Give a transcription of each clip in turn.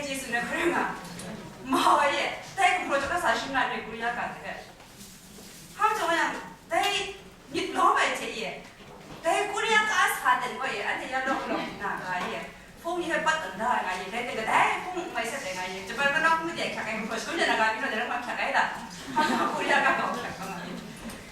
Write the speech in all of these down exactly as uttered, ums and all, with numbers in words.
Yesu na hkring a, ma wa ye, dai gumhpraw chyawm kasa shing na re Korea ga hte. Hpa majaw yang, dai myit lawm ai hte ye, dai Korea ga sa ten gaw ye, anhte ya lawk lawk na ga ye, hpung ni hpe pat tawn da ai nga ye, dai hte kadai hpung mai sat ai nga ye, Japan ga nawk hpung de hkyak ai gumhpraw shangun de na ga byin rawt de ram hkyak ai da. Hpa majaw Korea ga kau hkyak nga ye.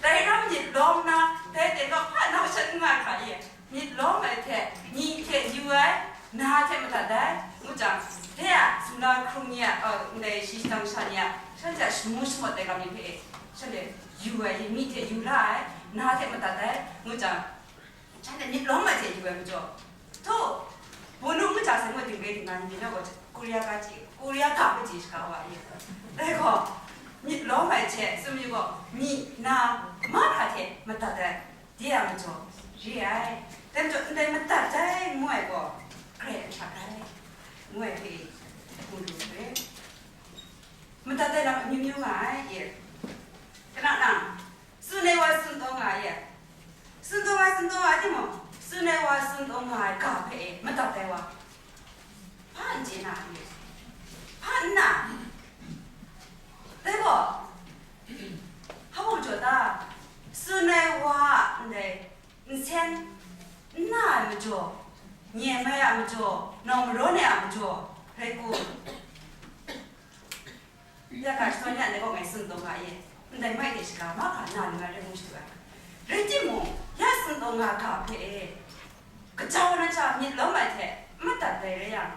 Dai ram myit lawm na, dai hte gaw hpa nau shat n nga hkra ye. Myit lawm ai hte, myi hte yu ai, na hte madat ai, ngu jang, de a, sumla hkrung ni a, uh, ndai shi shadang sha ni a, shanhte a shamu shamawt ai lam ni hpe e, shanhte yu ai, myi hte yu la ai, na hte madat ai, ngu jang, shanhte myit lawm ai hte yu ai majaw, htaw, bawnu ngu jang sai ngu dingre dingnan ni na gaw, Korea ga chye, Korea ga hpe chye shaga wa ai. Dai gaw, myit lawm ai hte, tsun yu gaw, myi, na, mahkra hte madat ai. De a majaw, re ai. Dai majaw, ndai madat ai ngu ai gaw, grai ahkyak ai, ngu ai hpe mu lu ai. Madat ai lam amyu myu nga ai, ye. Kana nang, tsun ai wa tsun taw nga ai, ye. Tsun taw nga, tsun taw nga ai timung, tsun ai wa tsun taw nga ai ga hpe e, madat ai wa. Hpa n chye na, ye. Hpa n na. Dai gaw, hpa mung jaw ta, tsun ai wa a ndai, nsen, n na ai majaw, nye mai a majaw, nawng marawn ai a majaw, rai kun? Ya ga shadawn ya ndai gaw ngai tsun taw nga ye, ndai mai de shaga mahkra na lu ai rai ngu shadu ai. Rai timung, ya tsun taw nga ga hpe e, kaja wa nan sha myit lawm ai hte n madat ai rai yang,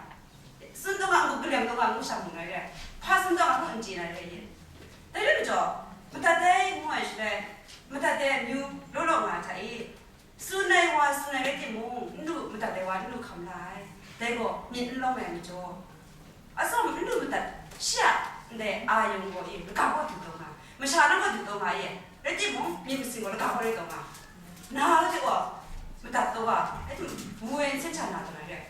tsun taw nga, n-gup kalem taw nga ngu sha mu na re ai, hpa tsun taw nga ngu n chye na re ai ye. Dai rai majaw, madat ai ngu ai shaloi, madat ai amyu law law nga ai hta e, tsun ai wa tsun ai rai timung, n lu madat ai wa n lu hkam la ai, dai gaw myit n lawm ai majaw, atsawm n lu madat shi a ndai a yawng gaw e, laga gaw du taw nga, masha na gaw du taw nga e, rai timung, myit masin gaw laga gaw rai taw nga, na hte gaw madat taw nga, rai timung, wu ai nsen hta na taw na re ai.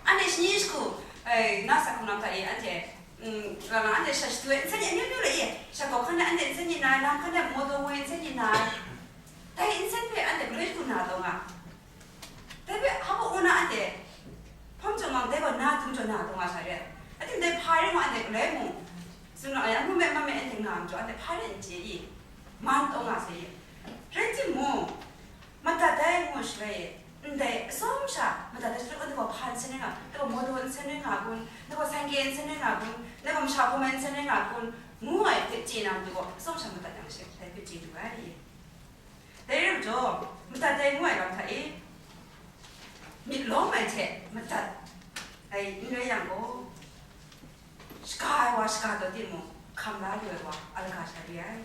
Anhte shani shagu, ai, na sa hkrum lam hta e, anhte, mm, nga nga, anhte sha shadu ai nsen ni amyu myu rai e, sha kau hkan de anhte nsen ni na ai, lam hkan de mawdaw woi nsen ni na ai, dai nsen hpe anhte galoi shagu na taw nga. Dai hpe hpa baw na anhte hpawm chyawm mang dai gaw na dum jaw na taw nga sha re ai. Ating dai hpa rai mung anhte galoi mung, tsun nga ai, amu me, ma me anhte nga majaw, anhte hpa rai n chye i, man taw nga sai e. Rai timung, madat ai ngu shaloi e, ndai atsawm sha madat ai shaloi, ndai gaw hpa nsen rai nga, ndai gaw mawdaw nsen rai nga kun, ndai gaw sangkye nsen rai nga kun, ndai gaw masha hkawm ai nsen rai nga kun, ngu ai hpe chye na matu gaw, atsawm sha madat yang she, dai hpe chye lu ai. Dai rai majaw, madat ai ngu ai lam hta e, myit lawm ai hte madat ai n rai yang gaw, shaga ai wa shaga taw timung, hkam la lu ai wa a laga sha re ai.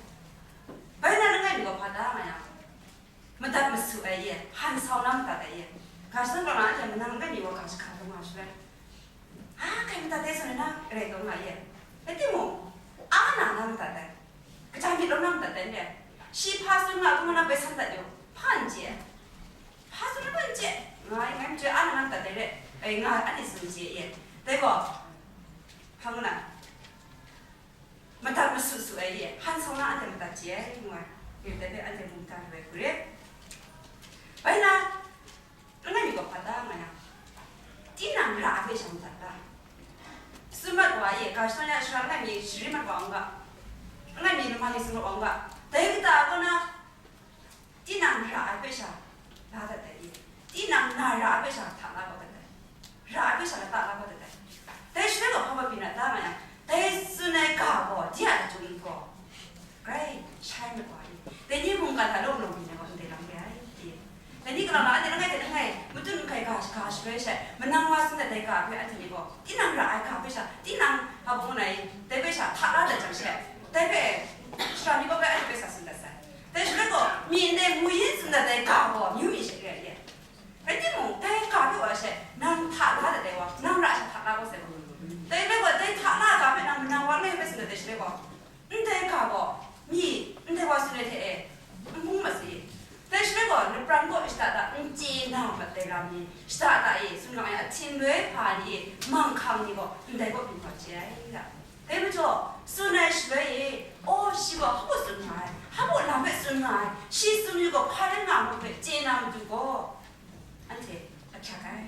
Bai na langai mi gaw hpa ta nga yang, madat masu ai ye, han sau na madat ai ye, ga shadawn kaw na anhte manang langai mi wa ga shaga taw nga shaloi, a, kai madat ai tsun ai na, rai taw nga ye. Rai timung, a na na madat ai, kaja myit lawm na madat ai n re ai. Shi hpa tsun nga hkrum na bai san dat yu, hpa n chye ai. Hpa tsun na hpa n chye, ngai, ngai n chye, a na na madat ai re ai, nga, anhte tsun chye ye. Dai gaw, hpa ngu na, madat masu su ai ye, han sau na anhte madat chye ai, ngu ai, ngai dai hpe anhte mung madat lu ai hku re. Bai na, langai mi gaw hpa ta nga yang, tinang ra ai hpe sha madat ta? Tsun mat wa e, ga shadawn ya shara langai mi shari mat wa n ga, langai mi lamang ni tsun mat wa n ga, dai kata kaw na, tinang ra ai hpe sha la dat ai e, tinang na ra ai hpe sha hta la kau dat ai, ra ai hpe sha lata la kau dat ai. Dai shaloi gaw hpa baw byin na ta nga yang, dai tsun ai ga gaw de a jahtum gaw, grai shai mat wa i, dai ni mungkan hta law law byin ai gaw ndai lam re ai, ti. Dai ni galaw na, anhte langai hte langai, matut n hkai ga shaga shaloi she, manang wa tsun dat dai ga hpe anhte ni gaw, tinang ra ai ga hpe sha, tinang hpa baw ngu na i, dai hpe sha hta la dat jang she, dai hpe shara mi kaw bai anhte hpe sa tsun dat sai. Dai shaloi gaw, myi ndai mu yin tsun dat dai ga gaw, amyu myi she re ai ye. Rai timung, dai ga hpe wa she, nang hta la dat dai wa, nang ra sha hta la kau sai gaw. Dai rai gaw, dai hta la ga hpe nang manang wa langai hpe tsun dat dai shaloi gaw, ndai ga gaw, myi, ndai wa tsun ai hte e, n bung mat sai. Dai shaloi gaw, lapran kaw shada da n chye na mat dai lam ni, shada da e, tsun nga ai ahting loi hpa ni e, manghkang ni gaw, ndai kaw byin hkawt chye ai ga. Dai majaw, tsun ai shaloi e, aw, shi gaw hpa baw tsun nga ai, hpa baw lam hpe tsun nga ai, shi tsun yu gaw hpa rai nga ai hpe chye na matu gaw, anhte ahkyak ai.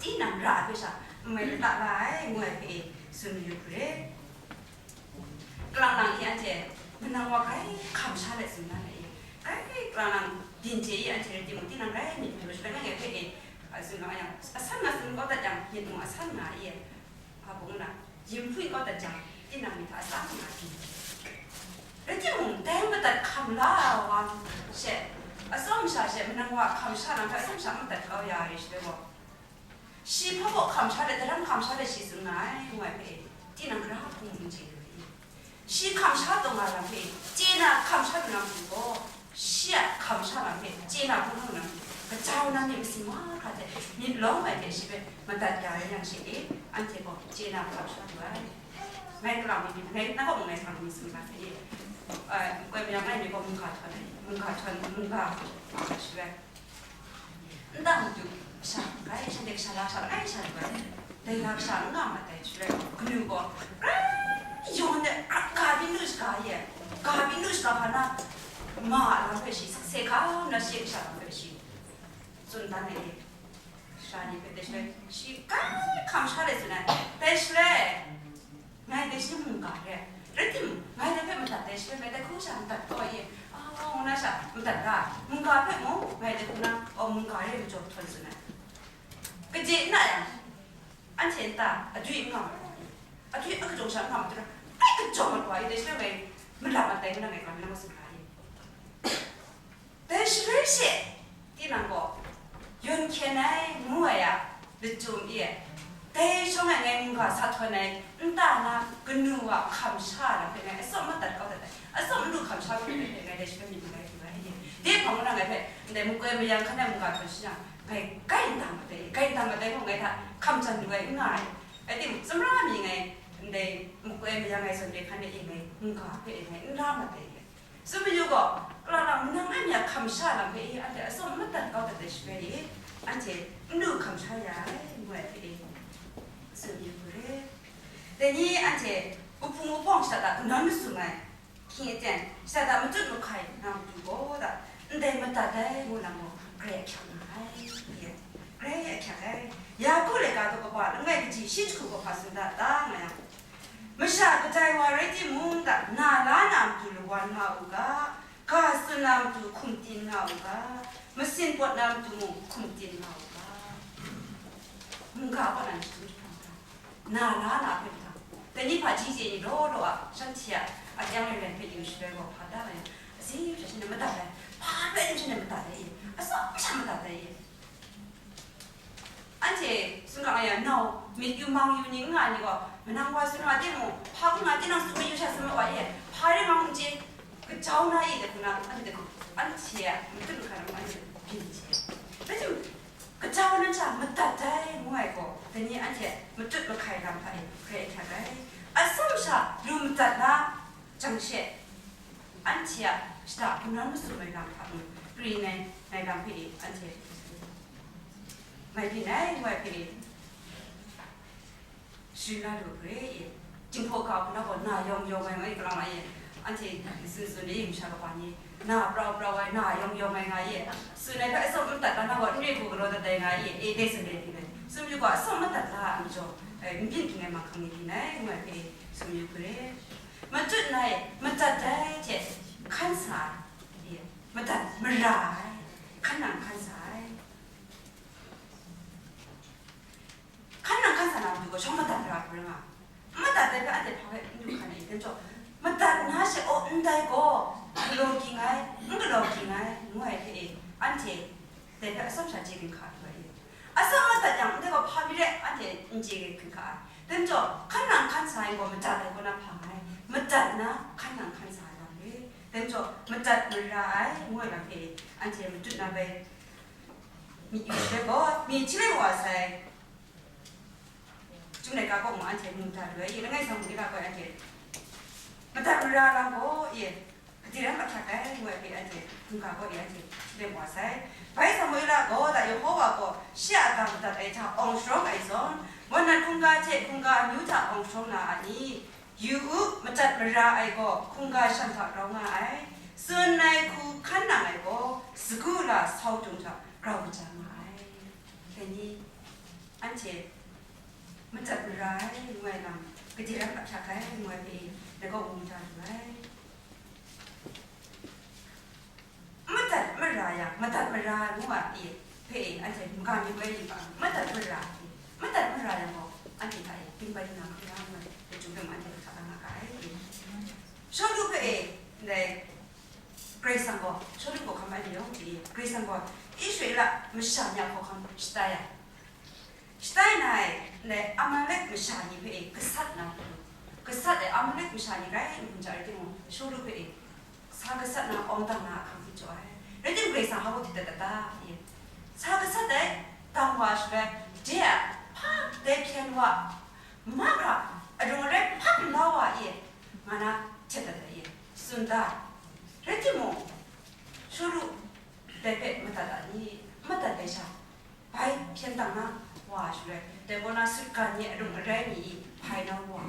Tinang ra ai hpe sha, n mai lata la ai, ngu ai hpe e, tsun mayu hkru re. Kalang lang i anhte, manang wa grai hkam sha let tsun na le i, grai kalang lang byin hte i anhte rai timung, tinang grai myit mayu sha, langai ngai hpe e, a, tsun na yang, asan nga tsun kau dat yang, myit mung asan nga i, a, hpa bung na, yin hpwi kau dat jang, tinang myit hta asan nga byin hte. Rai timung, dai madat hkam la ai wa she, atsawm sha she, manang wa hkam sha lang hpe atsawm sha madat kau ya ai shaloi gaw, shi hpa baw hkam sha let, daram hkam sha let shi tsun nga ai, ngu ai hpe, tinang gara hpung n chye lu ai. Shi hkam sha taw nga lam hpe, chye na hkam sha lu na matu gaw, shi a hkam sha lam hpe, chye na hpung hkam na matu, kajau na myit masin mahkra hte myit lawm ai hte shi hpe madat ya ai yang she e, anhte gaw chye na hkam sha lu ai. Ngai kalang mi, ngai na gaw ngai hkang mi tsun ga hte e, ai, koi mayang ngai mi gaw mungga htawn ai, mungga htawn, mungga shi rai. Nta matu, kasha, grai shanhte kasha la sha, grai sha lu ai. Dai la kasha n nga ma dai, shi rai, kanu gaw, grai yawng de, ga, ga byin nu shaga ye, ga byin nu shaga hpa na, ma a lam hpe shi, sakse hkam na shi kasha lam hpe shi, tsun dan ai ye, sha ni hpe dai shi rai, shi grai hkam sha let tsun ai, dai shi rai. Ngai dai shi mungga re, rai timung, ngai dai hpe madat dai shi hpe, ngai dai hku sha madat kau e, a, ngu na sha madat ra, mungga hpe mung, ngai dai hku na, o, mungga re majaw htawn tsun ai. Kaje n na yang, anhte nta adwi n nga ma ai, adwi a kajawng sha n nga ma ai, ai kajawng ai wa e, dai shi hpe ngai malam mat dai ngu na ngai ga mi na ma tsun ra e. Dai shaloi she, tinang gaw, yawn hkyen ai ngu ai a, lachyum e, dai shawng e ngai mungga sa htawn ai, nta na kanu wa hkam sha lam hpe ngai atsawm madat kau dat ai, atsawm n lu hkam sha kau dat ai hpe ngai dai shi hpe myit marai du ai. Dai hpang ngu na ngai hpe, ndai makoi mayang hkan ai mungga htawn shi na, ngai grai n dang mat ai, grai n dang mat ai gaw ngai hta hkam jan lu ai n nga ai. Rai timung, tsawmra mi ngai, ndai makoi mayang ai zawn re hkan e ngai mungga hpe ngai n la mat ai. Tsun mayu gaw, kalang lang manang ai mi a hkam sha lam hpe e, anhte atsawm madat kau dat ai shaloi e, anhte n lu hkam sha ya ai, ngu ai hpe e, tsun mayu hkru re. Dai ni anhte wuhpung wuhpawng shada kanawn masum ai, hkying aten shada matut mahkai na matu gaw da, ndai madat ai ngu lam gaw grai ahkyak nga ai, grai ahkyak ai. Yaku laika daw kaba langai kaji shi jahku gaw hpa tsun da ta nga yang, masha kadai wa rai timung, da, na la na matu lawan nga u ga, ga tsun na matu hkum tin nga u ga, masin pawt na matu mung hkum tin nga u ga. Mungga kaw na ni chyum jahprang hta, na la na hpe mahtang, dai ni hpaji chye ni law law a, shanhte a akyang len len hpe yu shaloi gaw, hpa da ai, azi masha shanhte madat ai, hpa rai tim shanhte madat ai e, atsawm sha madat ai e. Anhte tsun ga nga yang, nau myit yu mang yu ni n nga ai ni gaw, manang wa tsun nga timung, hpa n nga, tinang tsun mayu sha tsun ma wa e, hpa rai nga mung chye, kajau na e, dai hku na, anhte, anhte a matut mahkai lam anhte byin chye. Rai timung, kajau na hta madat ai ngu ai gaw, dai ni anhte matut mahkai lam hta e hkrai ahkyak ai. Atsawm sha lu madat na jang she, anhte a shada kanawn masum ai lam hta mung, kari nai, nai lam hpe e, anhte mai byin ai, ngu ai hpe e, sharin la lu hkre e, Jinghpaw ga hku na gaw na yawng yawng ai ngai kalang ai e, anhte tsun tsun de, masha kaba ni, na prau prau ai, na yawng yawng ai nga e, tsun ai hpe atsawm madat la na gaw, n re hku galaw dat ai nga e, e, dai tsun de byin ai. Tsun mayu gaw, atsawm madat la ai majaw, e, n byin ging ai manghkang ni byin ai, ngu ai hpe e, tsun mayu hkre. Matut na e, madat ai hte hkan sa ai, e, madat mara ai, hkan nang hkan sa ai. Hkan nang hkan sa na matu gaw, shawng madat mara hkra nga, n madat ai hpe anhte hpa hpe n du hkan ai, dai majaw, madat na she, aw, ndai gaw, galaw ging ai, n galaw ging ai, ngu ai hpe e, anhte dai hpe atsawm sha chye ginhka lu ai e. Atsawm madat yang, ndai gaw hpa mi re, anhte n chye ginhka ai. Dai majaw, hkan nang hkan sa ai gaw madat ai kaw na hpa nga ai, madat na hkan nang hkan sa ai wa re. Dai majaw, madat mara ai, ngu ai lam hpe, anhte matut na bai myit yu shaloi gaw, myit hti rai wa sai. Chyum laika kaw mung anhte mu da lu ai, langai sa mung ila gaw anhte madat mara lam gaw e, hpaji ram ahkyak ai, ngu ai hpe anhte hkungga gaw e anhte hti rai wa sai. Bai Samuela gaw da Yehowa gaw shi a ga madat ai hta awng sharawng ai zawn, Wanat hkungga hte hkungga amyu hta awng sharawng na a ni? Yu u, madat mara ai gaw hkungga shang hta grau nga ai, tsun ai hku hkan nang ai gaw sagu la sau tung hta grau kaja nga ai. Dai ni, Anhte madat mara ai ngu ai lam, gade ram ahkyak ai ngu ai hpe e, ngai kaw mu da lu ai. Madat mara yang, madat mara ngu ai hpe e, anhte maga mi woi li hpa, madat mara e, madat mara yang gaw, anhte hta e, bingbai na hkrum na ngu ai, lachyum hpe mung anhte hta nga ga ai. Shawlu hpe e, ndai, Karai Kasang gaw, Shawlu hkawhkam ai mayawng hte e, Karai Kasang gaw, Israela masha ni a hkawhkam shatai ai. Shatai na ai, ndai Amalek masha ni hpe e gasat na hku, gasat ai Amalek masha ni grai nhpun ja rai timung, Shawlu hpe e sa gasat na awng dang na ahkang hte jaw ai. Rai timung, Karai Kasang hpa baw hte dat dat ta? Ye. Sa gasat ai, dang wa shaloi, de a hpa dai hpyen wa, mahkra adung arai hpa n la wa e, nga na htet dat ai, ye, tsun da. Rai timung, Shawlu dai hpe madat a ni? Madat ai sha, bai hpyen dang na wa shaloi, dai kaw na sutgan ni adung arai mi e hpai na wa.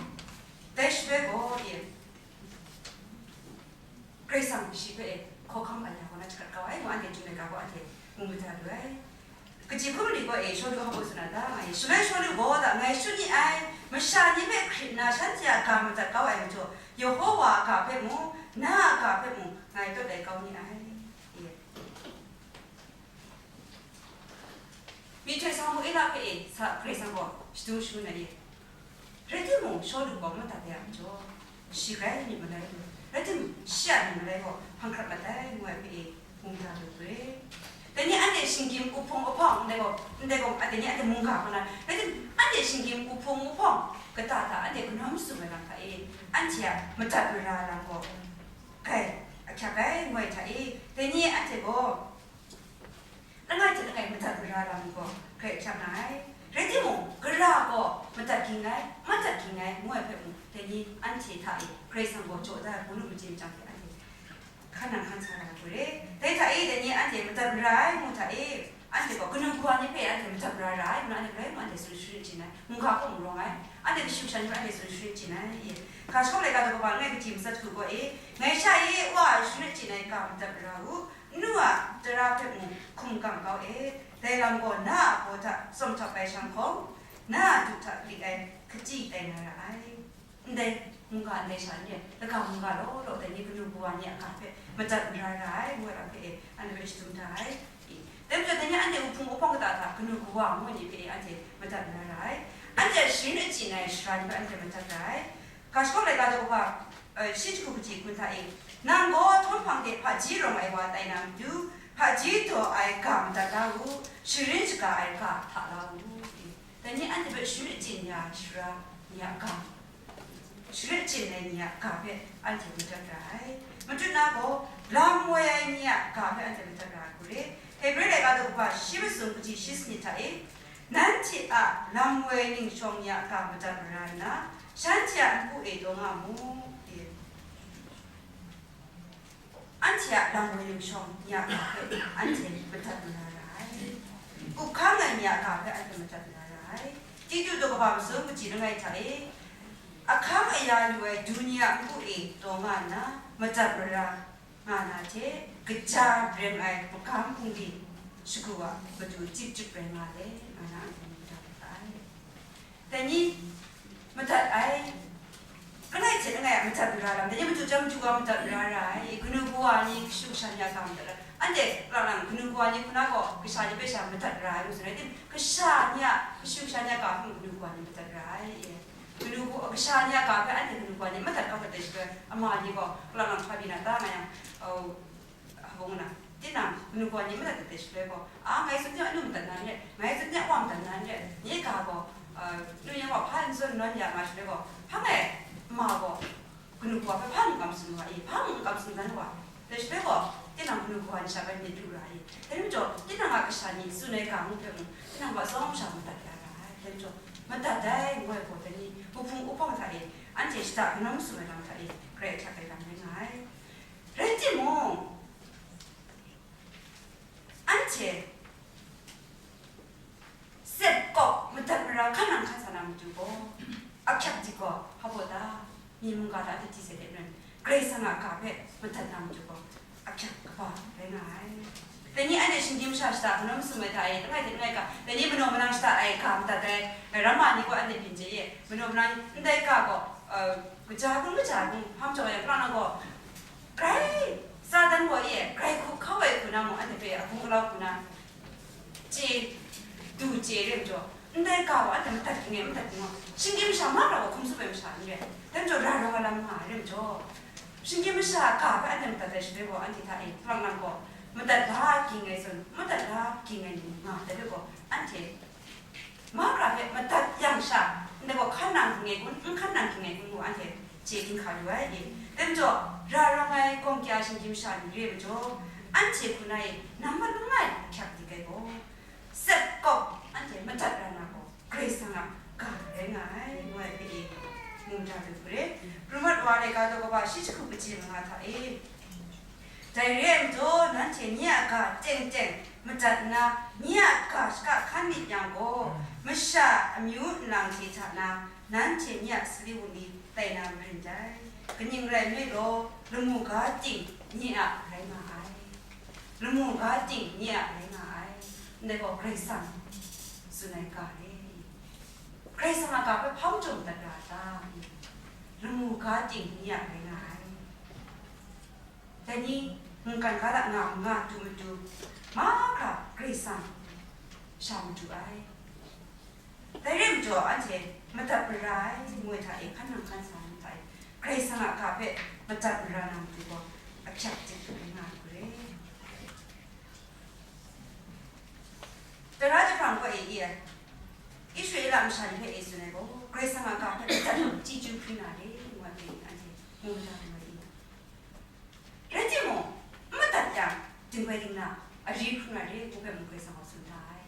Dai shaloi gaw, e, Karai Kasang shi hpe e hkawhkam ai ya kaw na hkrat kau ai ngu, anhte Chyum laika gaw anhte mu mada lu ai. Kaji hku mali gaw e, Shawlu hpa baw tsun na ta nga e, shaloi Shawlu gaw, da, ngai shut ni ai, masha ni hpe hkrit nna shanhte a ga madat kau ai majaw, Yehova a ga hpe mung, na a ga hpe mung, ngai tawt ai kau ni ai. E. Myihtoi Samuela hpe e sa Karai Kasang gaw shadum shangun ai e. Rai timung, Shawlu gaw madat ai a majaw, shi grai myit malai lu, rai timung, shi a myit malai gaw hpang hkrat mat ai ngu ai hpe e, mungga lu re. Dai ni anhte shinggyim uhpung uhpawng ndai gaw, ndai gaw, dai ni anhte mungga hkau na, rai timung, anhte shinggyim uhpung uhpawng kata hta anhte kanawn masum ai lam hta e, anhte a madat mara lam gaw, grai ahkyak ai ngu ai hta e, dai ni anhte gaw, langai hte langai madat mara lam gaw grai ahkyak na ai. Rai timung, gara gaw madat ging ai, madat ging ai, ngu ai hpe mung, dai ni anhte hta e Karai Kasang gaw jaw da ai hpung lu machyi machyang hte anhte hkan nang hkan sa na hku re. Dai hta e, dai ni anhte madat mara ai ngu hta e, anhte gaw kanu kawa ni hpe anhte madat mara ra ai, ngu na anhte galoi mung anhte tsun sharin chyin ai, mungga hkawng rawng ai, anhte kashu kasha ni hpe anhte tsun sharin chyin ai. Ga Shakawn laika daw kaba langai kaji matsat hku gaw e, ngai sha e, Wa a sharin chyin ai ga madat mara u, Nnu a tara hpe mung hkum gam kau e, dai lam gaw na a baw hta tsawm htap ai shang hkawng, na a du hta lik ai hkachyi tai na ra ai. Ndai mungga ndai sha ni e, laga mungga law law dai ni kanu kawa ni a ga hpe madat mara ra ai, ngu ai lam hpe e, anhte hpe shadum da ai. I, dai majaw, dai ni anhte uhpung uhpawng kata hta kanu kawa ngu ai ni hpe e, anhte madat mara ra ai. Anhte a sharin achyin ai sara ni hpe anhte madat ra ai. Ga Shakawn laika daw kaba, eh, shi jahku kaji hkun hta e, nang gaw htawm hpang de hpaji rawng ai wa tai na matu, hpaji daw ai ga madat la u, sharin shaga ai ga hta la u. Dai ni anhte hpe sharin achyin ya sara ni a ga, sharin achyin ai ni a ga hpe anhte madat ra ai. Matut na gaw, lam woi ai ni a ga hpe anhte madat ra ai hku re. Hebri laika daw kaba shi masum kaji shi sanit hta e, nanhte a lam woi ning shawng ni a ga madat mara nna, shanhte a npu e taw nga mu, e. Anhte a lam woi ning shawng ni a ga hpe anhte madat mara ra ai. Up hkang ai ni a ga hpe anhte madat mara ra ai. Titu daw kaba masum kaji langai hta e, ahkang aya lu ai du ni a npu e taw nga nna, madat mara nga na hte, kaja rem ai magam hpung de shagu a matu chyip chyip rai nga let, nga na anhte madat ra ai. Dai ni madat ai, langai hte langai a madat mara lam, dai ni matu chyam matu wa madat mara ra ai, kanu kawa ni kashu kasha ni a ga madat ra, anhte lang lang kanu kawa ni hku na gaw kasha ni hpe sha madat ra ai, ngu tsun ai, tim, kasha ni a, kashu kasha ni a ga hpe kanu kawa ni madat ra ai, e. Kanu kawa, kasha ni a ga hpe anhte kanu kawa ni madat kau dat ai shaloi, ama ni gaw, kalang lang hpa byin na ta nga yang, oh, hpung na, tinang, kanu kawa ni madat dat ai shaloi gaw, a, ngai tsun ni a nu madat na n ret, ngai tsun ni a wa madat na n ret, nye ga gaw, ah, nu yan gaw hpa n zawn nawn ya nga shaloi gaw, hpa ngai ma gaw, kanu kawa hpe hpa n kam tsun wa i, hpa n kam tsun dan wa, dai shaloi gaw, tinang kanu kawa ni sha bai myit lu ra i, dai majaw, tinang a kasha ni tsun ai ga ngu hpe mung, tinang gaw atsawm sha madat ya ra ai, dai majaw, madat ai ngu ai gaw, dai ni, uhpung uhpawng hta e, anhte shada kanawn masum ai lam hta e, grai ahkyak ai lam rai nga ai. Rai timung, anhte sep kawp madat mara hkan nang hkan sa na matu gaw, ahkyak di gaw, hpa baw ta, myi mungga hta anhte di sai de maren, Karai Kasang a ga hpe madat na matu gaw, ahkyak kaba rai nga ai. Dai ni anhte shinggyim masha shata hpunau masum ai hta e, langai hte langai ga, dai ni manaw manang shata ai ga madat ai, ram ma ni gaw anhte byin chye ye, manaw manang ndai ga gaw, uh, kaja gun, kaja gun, hpang jaw ai, kalang nang gaw, grai, Satan gaw e, grai hku hkau ai hku na mung, anhte hpe ahkung galau hku na, chye, du chye re majaw, ndai ga gaw anhte madat ging ai, madat ging ai, shinggyim masha mahkra gaw hkum tsup ai masha n re, dai majaw, ra rawng ai lam nga ai re majaw, shinggyim masha ga hpe anhte madat ai shaloi gaw, anhte hta e, kalang nang gaw, madat la ging ai zawn, madat la ging ai ni nga ai hpe gaw, anhte mahkra hpe madat yang sha, ndai gaw hkan nang ging ai kun, n hkan nang ging ai kun gaw, anhte chye ginhka yu ai. Dai majaw, ra rawng ai gawng kya shinggyim masha ni re ai majaw, anhte hku na e, nambat langai ahkyak dik ai gaw, sep kawp anhte madat ra na gaw, Karai Kasang a ga rai nga ai, ngu ai hpe e, mu maja lu hku re. Rumat wa ai ga daw kaba shi jahku kaji manga hta e. Dai re ai majaw, nanhte nye a ga teng teng madat nna, nye a ga shaka hkan myit yang gaw, masha amyu nlang hte hta na, nanhte nye a sali wunli tai na marin dai. Kaning rai nme law, lamu ga ting nye a rai nga ai. Lamu ga ting nye a rai nga ai. Ndai gaw Karai Kasang tsun ai ga re. Karai Kasang a ga hpe hpa majaw madat ra ta? Lamu ga ting nye a rai nga ai. Dai ni mungkan ga la nga nga tu matu, mahkra Karai Kasang sha madu ai. Dai re majaw, anhte madat mara ai, ngu ai hta e, hkan nang hkan sa ai hta e, Karai Kasang a ga hpe madat mara na matu gaw, ahkyak dik ai nga ai hku re. Tara jahprang gaw e, i ai, Israela masha ni hpe e tsun ai gaw, Karai Kasang a ga hpe madat chyeju hpring na re, ngu ai hpe anhte mu maja lu ai i? Rai timung, n madat yang, dingbai dingna, ari hkrum na re, ngu hpe mung Karai Kasang gaw tsun da ai.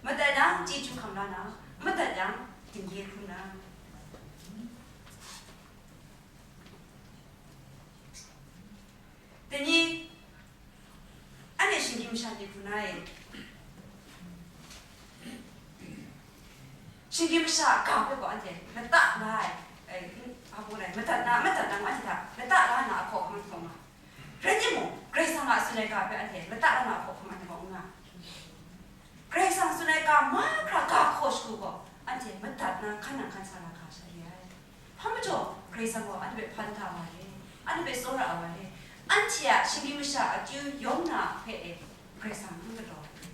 Madat yang, chyeju hkam la na, n madat yang, dingye hkrum na. Dai ni, anhte shinggyim masha ni hku na e, shinggyim masha a ga hpe gaw anhte lata la ai, ai, n-, a, hpa rai, madat na, madat na, anhte hta lata la na a hkawhkam hkawng nga. Rai timung, Karai Kasang a tsun ai ga hpe anhte lata la na a hkawhkam anhte gaw n nga. Karai Kasang tsun ai ga mahkra ga hkaw shagu gaw, anhte madat na hkan nang hkan sa na ga sha re ai. Hpa majaw, Karai Kasang gaw anhte hpe hpan hta wa re, anhte hpe tsawra wa re, anhte a shinggyim masha akyu yawng na hpe e, Karai Kasang n galaw ai.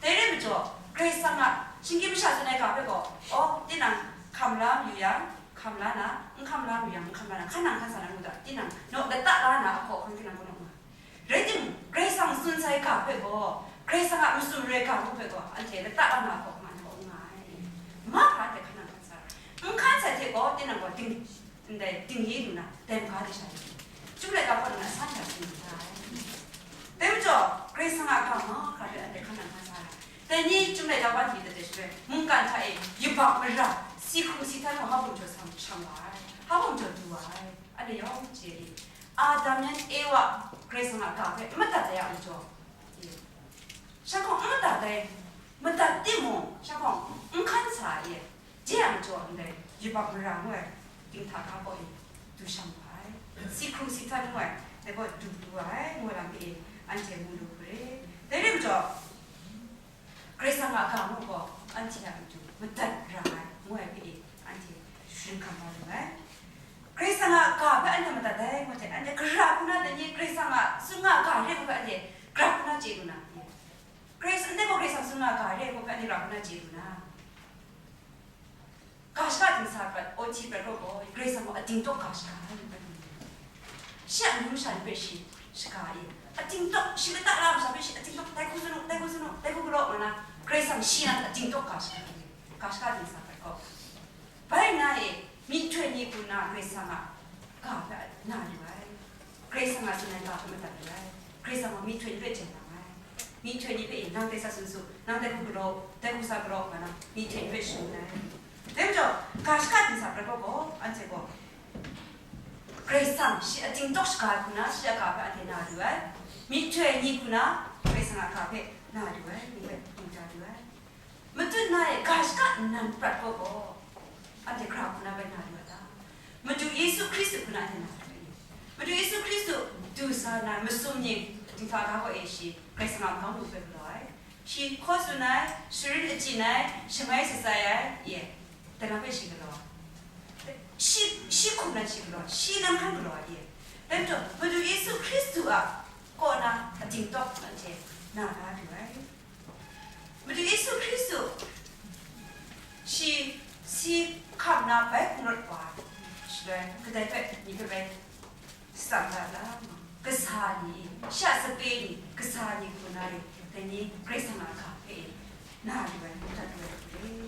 Dai re majaw, Karai Kasang a shinggyim masha tsun ai ga hpe gaw, aw, tinang hkam la mayu yang, hkam la na, n hkam la mayu yang, n hkam la na, hkan nang hkan sa na ngu da, tinang naw lata la na a hkawhkam tinang kaw naw nga. Rai timung, Karai Kasang tsun sai ga hpe gaw, Karai Kasang a masum re ga hpe gaw, anhte lata la na a hkawhkam anhte gaw n nga ai. Mahkra anhte hkan nang hkan sa ai. N hkan sai hte gaw, tinang gaw ding, ndai dingye lu na, dai maga de sha ni, Chyum laika hkaw nang a san hta tsun lu sa ai. Dai majaw, Karai Kasang a ga mahkra hpe anhte hkan nang hkan sa ai. Dai ni Chyum laika wa hte tat ai shaloi, mungkan hta e yubak mara, si hkrung si htan wa, hpa bum jaw shang, shang wa ai, hpa bum jaw du wa ai. Anhte yawng chye ai. Adam yan Ewa Karai Kasang a ga hpe n madat ai a majaw, e, shanhkawng n madat ai, madat timung, shanhkawng n hkan sa ai, je a majaw ndai yubak mara ngu ai dinghta ga kaw e du shang wa ai, si hkrung si htan ngu ai, dai gaw du du ai, ngu ai lam hpe e, anhte mu lu hku re. Dai re majaw, Karai Kasang a ga mung gaw, anhte a matu madat ra ai, ngu ai hpe e, anhte sharin hkam wa lu ai. Karai Kasang a ga hpe anhte madat ai, ngu hte, anhte gara hku na dai ni Karai Kasang a tsun nga ga re hku hpe anhte grap hku na chye lu na? Karai Kasang, ndai gaw Karai Kasang tsun nga ga re hku hpe anhte grap hku na chye lu na? Ga shaka dingsa prat, O T prat gaw gaw, Karai Kasang gaw ating tawk ga shaka ai, ngu ai. Shi a amyu masha ni hpe shi shaga ai. Ating tawk, shi lata la masha hpe shi ating tawk, dai hku tsun u, dai hku tsun u, dai hku galaw, nga na, Karai Kasang shi nan ating tawk ga shaka ai. Ga shaka dingsa prat gaw. Bai nna e, myihtoi ni hku na Karai Kasang a ga hpe na lu ai. Karai Kasang a tsun ai ga hpe madat lu ai. Karai Kasang gaw myihtoi ni hpe jen nang ai. Myihtoi ni hpe e, nang dai sa tsun su, nang dai hku galaw, dai hku sa galaw, nga na, myihtoi ni hpe shangun ai. Dai majaw, ga shaka dingsa prat gaw gaw, anhte gaw, Karai Kasang shi ating tawk shaga hku na, shi a ga hpe anhte na lu ai. Myihtoi ni hku na, Karai Kasang a ga hpe na lu ai, ni hpe mu ja lu ai. Matut na e ga shaka nnan prat gaw gaw, anhte hkra hku na bai na lu ai ta? Madu Yesu Hkristu hku na anhte na lu ai. Madu Yesu Hkristu du sa na masum ning, Nhtawm ga gaw e shi, Karai Kasang a magam hpe galaw ai. Shi hkaw tsun ai, sharin achyin ai, shangai shatsai ai, ye, dai na hpe shi galaw ai. Shi, shi hkum nan shi galaw ai, shi nan hkan galaw ai, ye. Dai majaw, Madu Yesu Hkristu a kaw na a dingtawk anhte na la lu ai. Madu Yesu Hkristu, shi si hkam na bai hkungrawt wa ai, shaloi kadai hpe myi hpe bai shatsam dat la, kasa ni, shi a sape ni, kasa ni hku na e, dai ni Karai Kasang a ga hpe e na lu ai, madat lu ai hku re.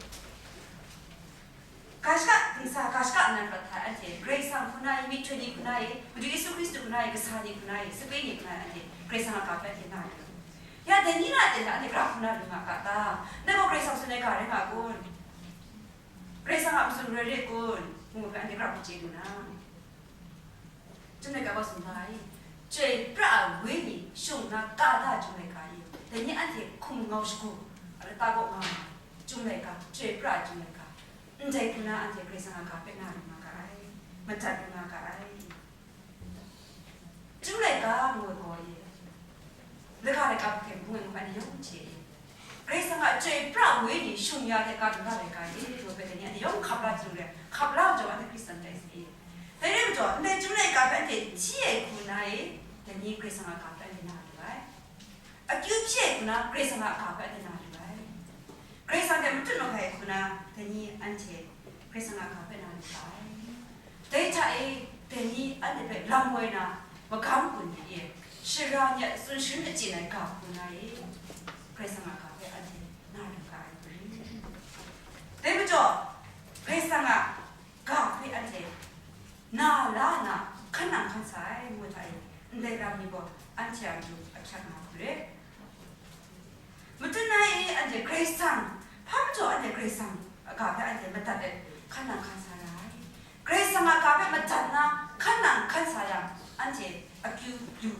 Ga shaka, ntsa ga shaka nan prat htai anhte, Karai Kasang hku na e, myihtoi ni hku na e, Madu Yesu Hkristu hku na e, kasa ni hku na e, sape ni hku na e, anhte Karai Kasang a ga hpe anhte na lu ai. Ya, dai ni na a ten hta anhte gra hku na lu nga ga ta? Ndai gaw Karai Kasang tsun ai ga rai nga kun? Karai Kasang a matsun rai re kun? Ngu hpe anhte gra hku chye lu na. Chyum laika gaw tsun ga ai, chyoi pra ai wenyi shung nna ka da Chyum laika e, dai ni anhte hkum ngau shagu a lata kaw nga ai. Chyum laika, chyoi pra ai Chyum laika, ndai hku na anhte Karai Kasang a ga hpe na lu nga ga ai, madat lu nga ga ai. Chyum laika ngu ai gaw e, laika laika hpe hpung ai ngu ai ni yawng hte e, Karai Kasang a chyoi pra wenyi shung ya hte ka du ga ai ga e, ngu ai hpe dai ni anhte yawng hkap la chyu re, hkap la majaw anhte Hkristan tai sai e. Dai re majaw, ndai Chyum laika hpe anhte hti ai hku na e, dai ni Karai Kasang a ga hpe anhte na lu ai. Akyu hpyi ai hku na Karai Kasang a ga hpe anhte na lu ai. Karai Kasang hte matut mat hkai ai hku na, dai ni anhte Karai Kasang a ga hpe na lu ga ai. Dai hta e, dai ni anhte hpe lam woi na, magam gun ni e, sara ni a tsun sharin achyin ai ga hku na e, Karai Kasang a ga hpe anhte na lu ga ai hku ri. Dai majaw, Karai Kasang a ga hpe anhte na la nna, hkan nang hkan sa ai ngu hta e, ndai lam ni gaw anhte a matu ahkyak nga hku re. Matut na e, anhte Karai Kasang, hpa majaw anhte Karai Kasang a ga hpe anhte madat let hkan nang hkan sa ra ai. Karai Kasang a ga hpe madat nna hkan nang hkan sa yang, anhte akyu lu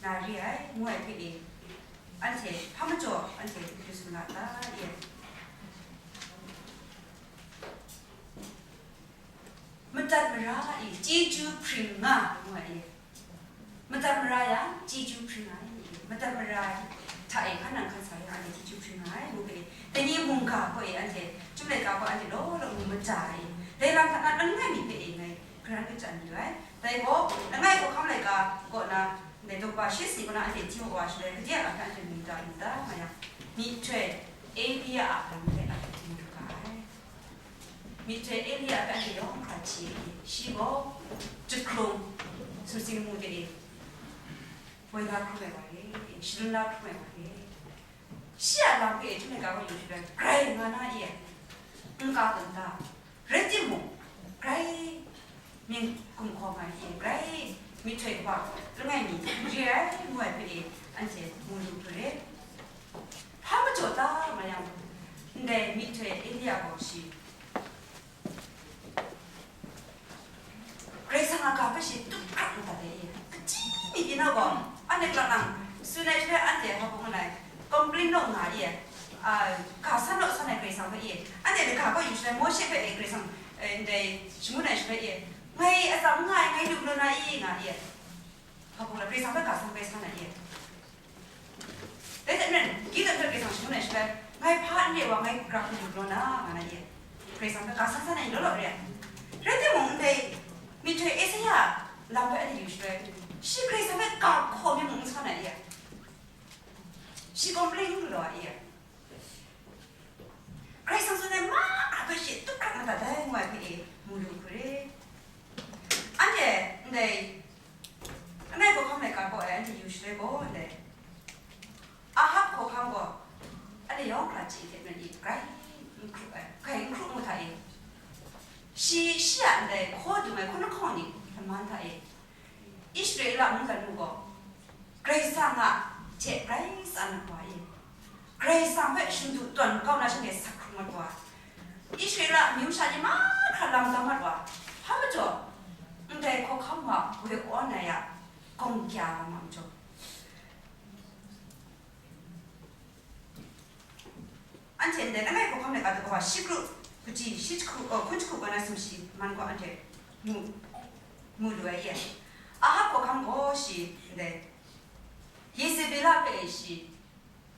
na re ai, ngu ai hpe e, anhte hpa majaw anhte akyu tsun nga ta e? Madat mara e chyeju hpring nga, ngu ai e. Madat mara yang, chyeju hpring ai, madat mara hta e hkan nang hkan sa yang, anhte chyeju hpring ai, ngu hpe, dai ni mungga hkaw e anhte, Chyum laika hkaw anhte law law ngu maja ai, dai lam hta na langai mi hpe e ngai hkaran kachyan yu ai. Dai gaw, langai hkawhkam laika kaw na, ndai daw kaba shi si kaw na anhte hti wa shaloi, gade a lam hpe anhte mu da, mu da nga yang, myihtoi Elia a lam hpe anhte hti mu lu ga ai. Myihtoi Elia hpe anhte yawng hkra hti e, shi gaw jahkrung sumsing lamu de e woi la hkrum ai wa re, shalun la hkrum ai wa re. Shi a lam hpe Chyum laika gaw yu shaloi, grai nga na e, n ka kau n ta, rai timung, grai myit gumhkawm ai e, grai myihtoi kaba langai mi n re ai, ngu ai hpe e, anhte mu lu hku re. Hpa majaw ta nga yang, ndai myihtoi Elia gaw shi Karai Kasang a ga hpe shi tup hkrak madat ai e. Kaji mi pyi na gaw, anhte hkrak nang tsun ai hpe anhte hpa bung ai, complain naw nga e, a, ga san naw san ai Karai Kasang hpe e, anhte hpe ga kaw yu shaloi, Mawshe hpe e Karai Kasang, e, ndai shangun ai shaloi e, ngai atsam n nga ai, ngai lu galaw na i, nga e. Hpa bung ai, Karai Kasang hpe ga san bai san ai e. Dai hte maren, Gideon hpe Karai Kasang shangun ai shaloi, ngai hpa n re wa, ngai gra hku lu galaw na, nga na ye. Karai Kasang hpe ga san san ai law law re ai. Rai timung, ndai myihtoi Esaia lam hpe anhte yu shaloi, shi Karai Kasang hpe ga hkaw mi mung n san ai ye. Shi complain n galaw ai ye. Karai Kasang tsun ai mahkra hpe shi tup hkrak madat ai ngu ai hpe e mu lu hku re. Anhte ndai langai hkawhkam laika gaw e anhte yu shaloi gaw, ndai Ahab hkawhkam gaw anhte yawng hkra chye hte maren i grai n hkrup ai, grai n hkrup mu hta e, shi, shi a ndai hkaw dung ai hkun lahkawng ni laman hta e, Israela mungdan mung gaw Karai Kasang a hte grai tsan mat wa e, Karai Kasang hpe shingdu tawn kau na shanhte sak hkrung mat wa, Israela amyu sha ni mahkra lam tam mat wa, hpa majaw, ndai hkawhkam wa woi awn ai a gawng kya lam a majaw, anhte ndai langai hkawhkam laika daw kaba shi kru, kaji shi jahku, oh, hkun jahku kaw na sumshi man gaw anhte mu, mu lu ai ye. Ahab hkawhkam gaw shi ndai Yezebela hpe shi,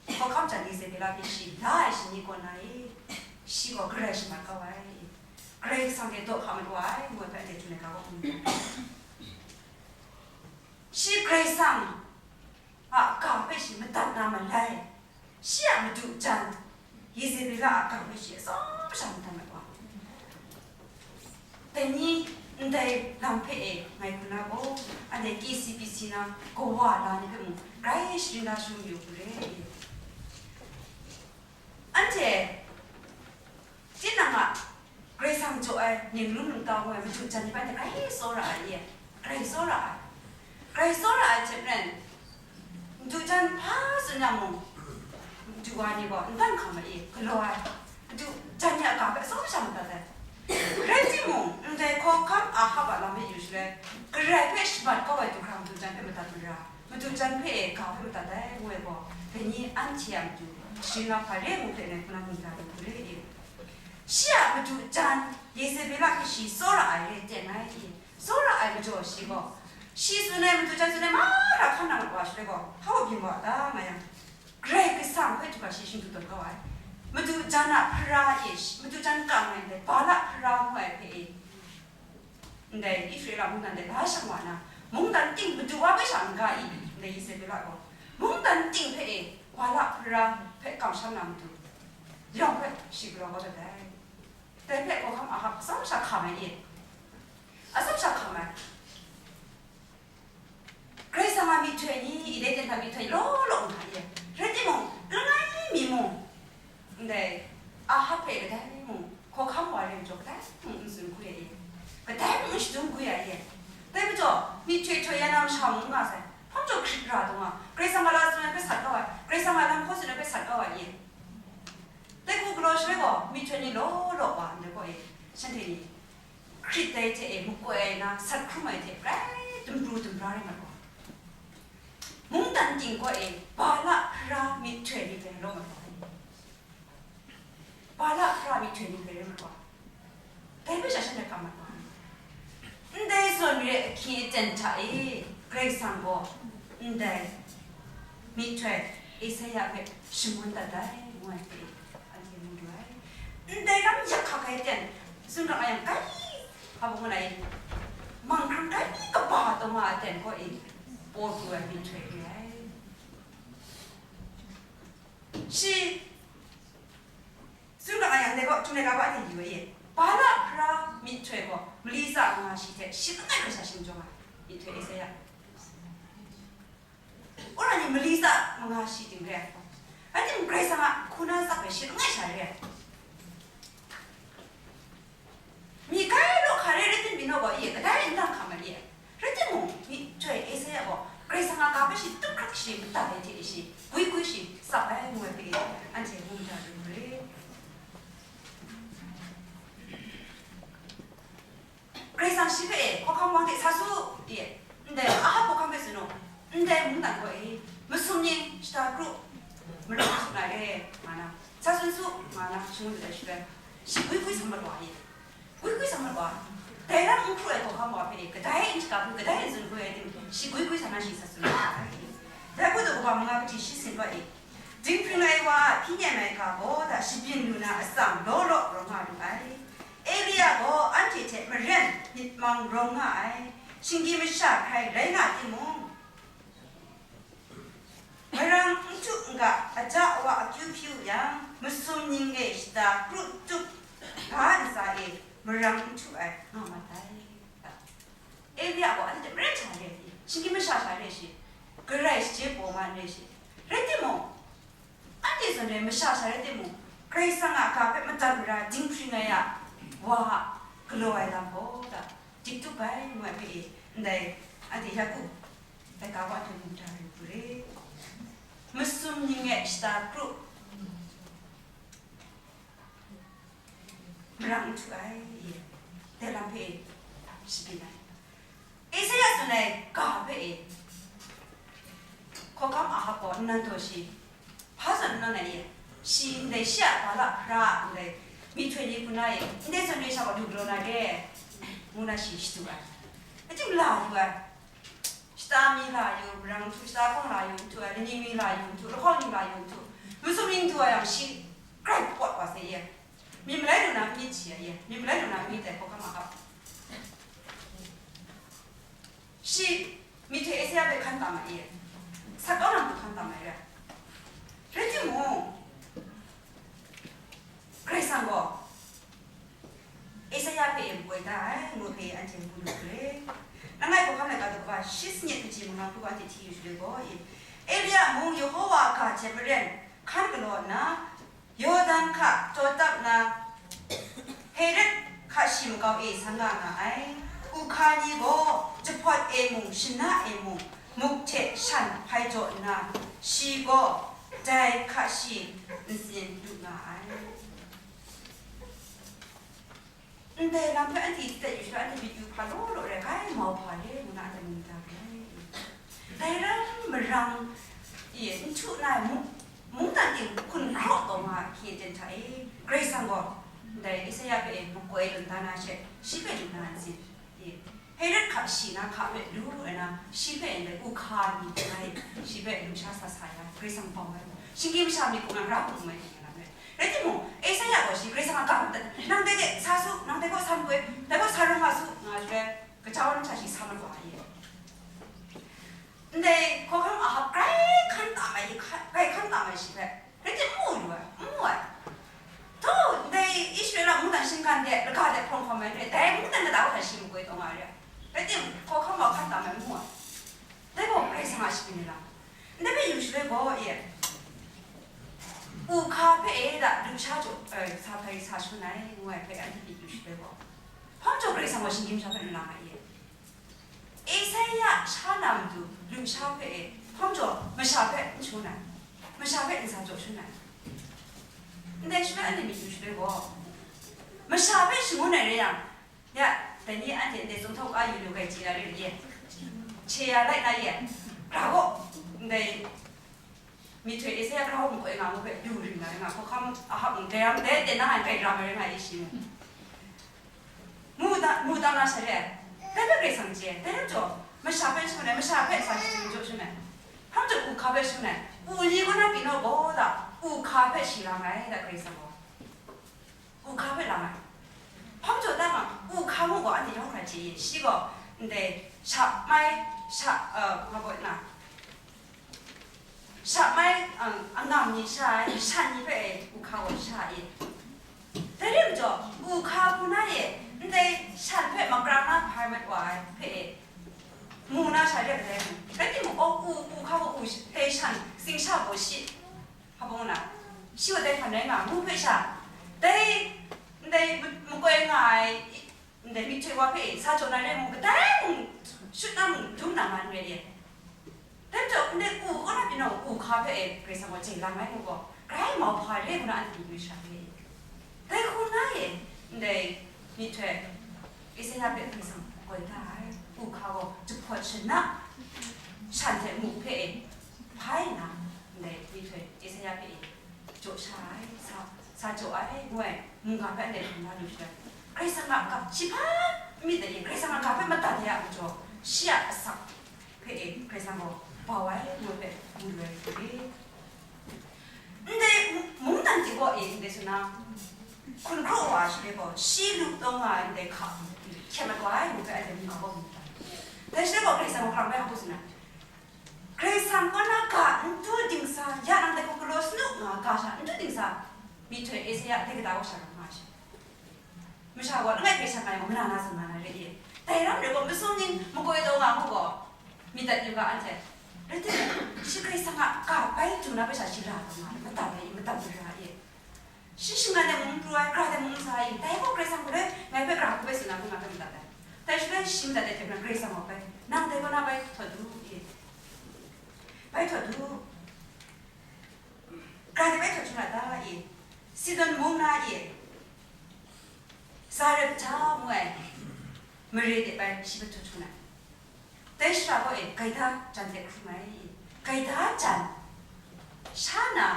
hkawhkam jan Yezebela hpe shi la ai shi ni kaw na e, shi gaw Karai shamat kau ai, Karai Kasang hte daw hka mat wa ai, ngu ai hpe anhte chun ai ga kaw hkrum ai. Shi Karai Kasang a ga hpe shi madat na malai, shi a madu jan, Yezebela a ga hpe shi atsawm sha madat mat wa. Dai ni ndai lam hpe e ngai hku na gaw, anhte K C B C na kawa la ni hpe mung grai sharin da sharin yu hku re. Anhte tinang a Karai Kasang jaw ai ning lung lung tau ngu ai madu jan ni bai hte grai tsawra ai e, grai tsawra ai, grai tsawra ai hte maren, madu jan hpa tsun yang mung, madu wa ni gaw n dan hkam ai e, galaw ai, madu jan ni a ga hpe atsawm sha madat ai. Rai timung, ndai hkawhkam Ahab a lam hpe yu shaloi, Karai hpe shamat kau ai du hkra madu jan hpe madat mara, madu jan hpe e ga hpe madat ai, ngu ai gaw, dai ni anhte a matu, sharin na hpa re ngu hpe ngai hku na mungga lu hku re e. Shi a madu jan Yezebela hpe shi tsawra ai re ten ai, tsawra ai majaw shi gaw, shi tsun ai madu jan tsun ai mahkra hkan nang wa shaloi gaw, hpa wa byin wa ta nga yang, Karai Kasang hpe du hkra shi shingdu tawn kau ai. Madu jan a hpara e, madu jan kang ai ndai Balak hpara ngu ai hpe e, ndai Israela mungdan de la shang wa na, mungdan ting madu wa bai sha n-ga i, ndai Yezebela gaw, mungdan ting hpe e, Balak hpara hpe kamsham na matu, yawng hpe shi galaw kau dat ai. Dai hpe hkawhkam Ahab atsawm sha hkam ai e, atsawm sha hkam ai. Karai Kasang a myihtoi ni, Eden hta myihtoi law law nga ye. Rai timung, langai mi mung, ndai Ahab hpe kadai mung, hkawhkam wa re majaw, kadai mung n tsun hku ya ye. Kadai mung n shadum hku ya ye. Dai majaw, myihtoi htoi ya na masha mung n nga sai. Hpa majaw hkrit ra taw nga, Karai Kasang a la tsun ai hpe sat kau ai, Karai Kasang a lam hkaw tsun ai hpe sat kau ai ye. Dai hku galaw shaloi gaw, myihtoi ni law law wa ndai gaw e, shanhte ni hkrit dai hte e makoi ai na sat hkrum ai hte grai dumpru dumpra rai mat wa. Mungdan ting gaw e Balak hpara myihtoi ni hpe law mat wa. Balak hpara myihtoi ni hpe rai mat wa. Dai hpe sha shanhte hkam mat wa. Ndai zawn re ahkying aten hta e Karai Kasang gaw ndai myihtoi Esaia hpe shangun dat ai, ngu ai hpe anhte mu du ai. Ndai lam yak hkak ai aten, tsun ra yang, kai, hpa bung ai, manghkang kai kaba taw nga ai aten gaw e, paw pru ai myihtoi re ai. Shi tsun ra yang, dai gaw, htum ai ga ba hte yu ai e. Balak hpara myihtoi gaw mali tsa manga shi hte shi langai hkra sha shing jawng ai myihtoi Esaia. Wora ni mali tsa manga shi ting re ai. Rai timung, Karai Kasang a hku na tsap ai shi langai sha re ai. Myi kai law hkare rai tim byin naw gaw, ye kadai n dang hkam ai ye. Rai timung, myihtoi Esaia gaw Karai Kasang a ga hpe shi tup hkrak shi madat ai hte shi, gwi gwi shi tsap ai ngu ai hpe, anhte mu mada lu re. Karai Kasang shi hpe e, hkawhkam wang hte sa su, ye, ndai Ahab hkawhkam hpe tsun u, ndai mungdan gaw e, masum ning shata kru, mara tsun ai re, nga na, sa tsun su, nga na, shangun dat ai shaloi, shi gwi gwi sa mat wa, ye. Gwi gwi sa mat wa, dai lam n hkru ai hkawhkam wa hpe, kadai n shaka hku, kadai n tsun hku ai tim, shi gwi gwi sa na shi sa tsun ai. Dai hku du kaba manga kahti shi sin wa e, dinghpring ai wa a hpyi nem ai ga gaw da shabyin lu na atsam law law rawng nga lu ai. Elia gaw anhte hte maren myit mang rawng nga ai. Shinggyim masha hkrai rai nga timung, marang n htu n ga, aja awa akyu hpyi u yang, masum ning e shata kru tup ga ntsa e marang n htu ai nga mat ai. Elia gaw anhte maren sha re ai, shinggyim masha sha re ai shi, Karai shaje paw ma n re ai shi, rai timung, anhte zawn re masha sha rai timung, Karai Kasang a ga hpe madat mara dinghpring ai a wa a galaw ai lam gaw da, dik tup ai ngu ai hpe e, ndai anhte Yaku laika gaw anhte mu mada yu hku re. Masum ning e shata kru, marang n htu ai, dai lam hpe e shabyin ai. Esaia tsun ai ga hpe e, hkawhkam Ahab gaw nnan taw shi, hpa zawn nnan ai e, shi ndai shi a Balak hpara ndai myihtoi ni hku na e, ndai zawn re sha gaw lu galaw na re, ngu na shi shadu ai. Rai timung, la yu ai. Shata mi la yu, marang htu, shata hkawng la yu, nhtu ai, lani mi la yu, nhtu, lahkawng ni la yu, nhtu, masum ning du ai yang shi grai pawt wa sai ye. Myi malai lu na myit shi ai ye, myi malai lu na myit ai hkawhkam a hap. Shi myihtoi Esaia hpe hkan tam ai ye, sat kau na matu hkan tam ai re. Rai timung, Karai Kasang gaw Esaia hpe e makoi da ai, ngu hpe anhte mu lu hkre. Langai hkawhkam laika daw kaba shi sanit kaji manga hku anhte hti yu shaloi gaw, e, Elia mung Yehova a ga hte maren hkan galaw nna, Yawdan hka taw tap nna, Herod hka shi makau e san nga nga ai. Uhka ni gaw jahpawt e mung, shana e mung, muk hte shan hpai jaw nna, shi gaw dai hka shi ntsin lu nga ai. Ndai lam hpe anhte tit dat yu shaloi, anhte myit yu hpa law law rai, grai mau hpa re, ngu na anhte mu da ai. Dai ram marang e, n htu na ai mung, mungdan ting hkun hkraw taw nga ai hkyen ten hta e, Karai Kasang gaw ndai Esaia hpe e makoi lun da na she, shi hpe lu na ai ntsin e, Herod hka shi na hka hpe lu ai na, shi hpe ndai uhka ni nga e, shi hpe lusha sa sa ya, Karai Kasang bau ai. Shinggyim masha myit hkum na, ra hkum mai hkum na lam rai. Rai timung, Esaia gaw shi Karai Kasang a ga hpe, "Nang dai de sa su, nang dai gaw sa makoi, dai gaw sa rawng nga su," nga shaloi, kajau ai masha shi sa mat wa ai. Ndai hkawhkam Ahab grai hkan tam ai, grai hkan tam ai shi hpe, rai timung, n mu lu ai, n mu ai. Htaw, ndai Israela mungdan shinggan de, laga de hprawng hkawm ai re, dai mungdan mada wa hta shi makoi taw nga re. Rai timung, hkawhkam wa hkan tam ai, n mu ai. Dai gaw Karai Kasang a sharin ai lam. Ndai hpe yu shaloi gaw, e, uhka hpe e da, lusha jaw, e, sa hpai sa shun ai, ngu ai hpe anhte myit yu shaloi gaw, hpang jaw Karai Kasang gaw shinggyim masha hpe n lang ai, e. Esaia sha na matu lusha hpe e, hpang jaw masha hpe n shun ai, masha hpe n sa jaw shun ai. Ndai shaloi anhte myit yu shaloi gaw, masha hpe shangun ai rai yang, ya, dai ni anhte ndai zumhtaw ka yu lu gai chye ya re ye. Chye ya lai na ye. Gra gaw, ndai myihtoi Esaia gra gaw makoi nga ngu hpe du ring na rai nga, hkawhkam Ahab mung dai ram dai ten na ai grai ram ai rai nga e shi mu. Mu da, mu da na sha re. Dai hpe Karai Kasang chye, dai ram jaw, masha hpe shun ai, masha hpe sa shun jaw shun ai. Hpang jaw uhka hpe shun ai. U ni kaw na pyi naw gaw da, uhka hpe shi lang ai da Karai Kasang gaw. Uhka hpe lang ai. Hpang jaw ta ma, uhka mung gaw anhte yawng hkra chye ye, shi gaw ndai sha mai, sha, uh, nga gaw na, sha mai, uh, angam ni sha ai, shan ni hpe e, uhka gaw sha e. Dai rim jaw, uhka hku na e, ndai shan hpe makrang na hpai mat wa ai hpe e, mu na sha re ai. Rai timung, oh, u, uhka gaw u, dai shan, sing sha gaw shi. Hpa bung na, shi wa dai hpan rai nga, ngu hpe sha, dai, ndai ma-, makoi nga ai, ndai myihtoi wa hpe sa jaw na re mung, kadai mung shut na mung, dum na ma n rai e. Dai majaw, ndai u kaw na pyi naw, uhka hpe e, Karai Kasang gaw chye lang ai ngu gaw, grai mau hpa re ngu na anhte myit yu sha re. Dai hku na e, ndai myihtoi, Esaia hpe Karai Kasang makoi da ai, uhka gaw jahpawt shana, shan hte muk hpe e, hpai nna, ndai myihtoi Esaia hpe e, jaw sha ai, sa, sa jaw ai, ngu ai mungga hpe anhte hkam la lu shaloi, Karai Kasang a ga, shi hpa myit dai e, Karai Kasang a ga hpe madat ai a majaw, shi a asak hpe e, Karai Kasang gaw bau ai, ngu ai hpe mu lu ai hte, ndai mungdan ting gaw e, ndai tsun na, hkun hkraw wa ai shaloi gaw, shi lu taw nga ai ndai hka hkyen mat wa ai, ngu hpe anhte mungga gaw mu ai. Dai shaloi gaw Karai Kasang gaw hkrang bai hku tsun ai. Karai Kasang kaw na ga n du dingsa, ya nang dai hku galaw sanu nga ga sha n du dingsa, myihtoi Esaia dai kata kaw sha rawng nga ai she. Masha gaw langai hpe sha nga yang, mana na tsun nga na re i? Dai ram rai gaw, masum ning makoi taw nga mu gaw, myit dat yu ga anhte. Rai timung, shi Karai Kasang a ga bai du na bai sha shi ra taw nga ai, madat ai i, madat ai ra i? Shi shingan de mung n pru ai, gra de mung n sa ai, dai gaw Karai Kasang gaw rai, ngai hpe gra hku bai tsun na hku nga hpe madat ai. Dai shaloi shi madat ai hte maren Karai Kasang gaw bai, nang dai kaw na bai htawt du i? Bai htawt du. Gra de bai htawt shangun a ta i? Sidon mung na i? Zarepta ngu ai mare de bai shi bai htawt shangun ai. Dai shara gaw e, gaida jan de hkrum ai. Gaida jan, sha na,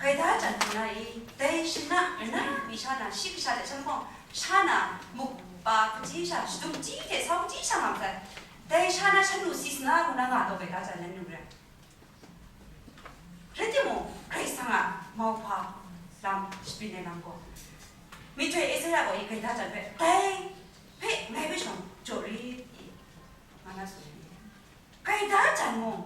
gaida jan hkrum na i? Dai shana, na na pyi sha na, shi kasha hte shanhpawng sha na, muk pa kaji sha, shadung kaji hte sau kaji sha nga matsat. Dai sha na shan lu si sna ngu na nga taw gaida jan na nu re. Rai timung, Karai Kasang a mauhpa lam shabyin ai lam gaw, myihtoi Esaia gaw i gaida jan hpe, dai hpe ngai hpe shawng jaw rit i, nga na tsun ai ni. Gaida jan mung,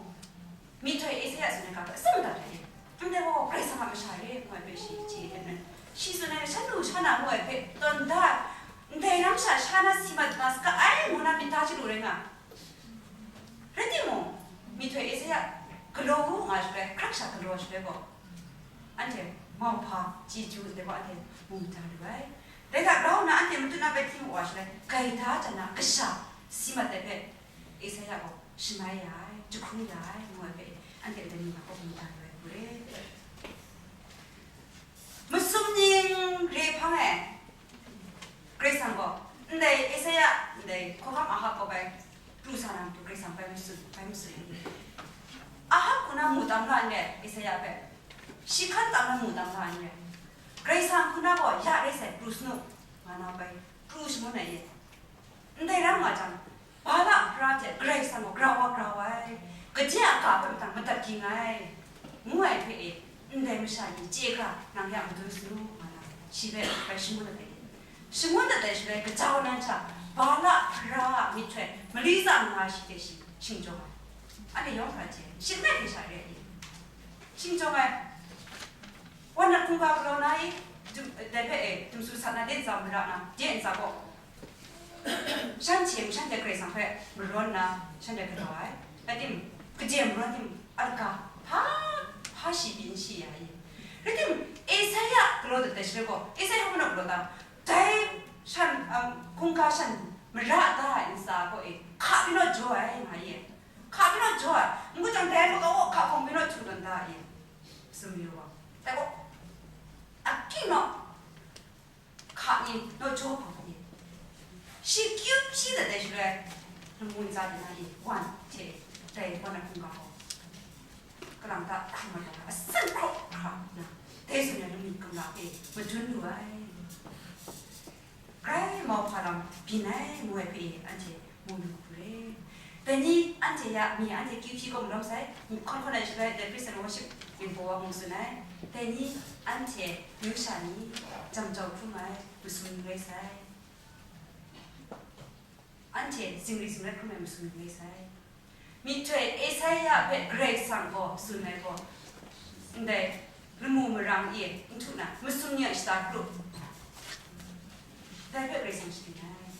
myihtoi Esaia tsun ai ga hpe atsam madat ai. Ndai gaw Karai Kasang a masha re, ngu ai hpe shi chye ai hte maren, shi tsun ai shan lu sha na ngu ai hpe tawn da, ndai ram sha sha na si mat na saga ai, ngu na myit hta chyalu rai nga. Rai timung, myihtoi Esaia galaw u nga shaloi, hkrak sha galaw shaloi gaw, anhte mauhpa chyeju ndai gaw anhte mu mada lu ai. Dai hta grau nna anhte matut na bai hti mu wa shaloi, gaida jan na kasha si mat ai hpe Esaia gaw shamai ya ai, jahkrum ya ai, ngu ai hpe anhte ndai ni hta gaw mu mada lu ai hku re. Masum ning re hpang e, Karai Kasang gaw, ndai Esaia, ndai hkawhkam Ahab kaw bai pru sa na matu Karai Kasang bai matsun, bai matsun ai. Ahab hku na mu tam la n re, Esaia hpe. Shi hkan tam na mu tam la n re. Karai Kasang hku na gaw, ya rai sai, pru sanu, nga na bai pru shangun ai e. Ndai ram nga jang, Bala hpara hte Karai Kasang gaw grau wa grau ai, kaji a ga hpe mahtang madat ging ai, ngu ai hpe e, ndai masha ni chye hkra nang ya madun sanu, nga na, shi hpe bai shangun dat ai. Shangun dat ai shaloi, kaja wa nan hta, Bala hpara a myihtoi mali tsa nga shi hte shi shing jawng ai. Anhte yawng hkra chye ai, shi langai hte sha re ai. Shing jawng ai. Wan nat hkungga galaw na i, dum, dai hpe e, dumsu sat na de ntsa mara na, de ntsa gaw, shanhte, shanhte Karai Kasang hpe marawn nna, shanhte galaw ai. Rai timung, kaji marawn tim, a laga, hpa, hpa shi pyi n shi ya i. Rai timung, Esaia galaw dat ai shaloi gaw, Esaia hpa majaw galaw ta, dai shan, um, hkungga shan mara da ai ntsa gaw e, hka pyi naw jaw ai, nga i. Hka pyi naw jaw ai, n-gun jang dai hpa gaw hka hkawng pyi naw htu tawn da i. Sumri wa, dai gaw, akyu naw, hka ni naw jaw hpa ni, shi kyu shi dat ai shaloi, lamu ntsa de na ni, wan hte dai wan ai hkungga gaw, kalang ta hkrum ai, asan hkraw hkra nna, dai zawn ai lami gamla hpe madun lu ai. Grai mauhpa lam byin ai, ngu ai hpe anhte mu lu hku re. Dai ni anhte ya, mi anhte kyu hpyi gaw malawm sai, hkawn hkawn ai shaloi dai praise and worship info wa mu tsun ai. Dai ni anhte myu sha ni, jam jau hkrum ai masum ni rai sai. Anhte zingri zingrat hkrum ai masum ni rai sai. Myihtoi Esaia hpe Karai Kasang gaw tsun ai gaw, ndai lamu marang e n htu na, masum ni a shata kru, dai hpe Karai Kasang shabyin ai.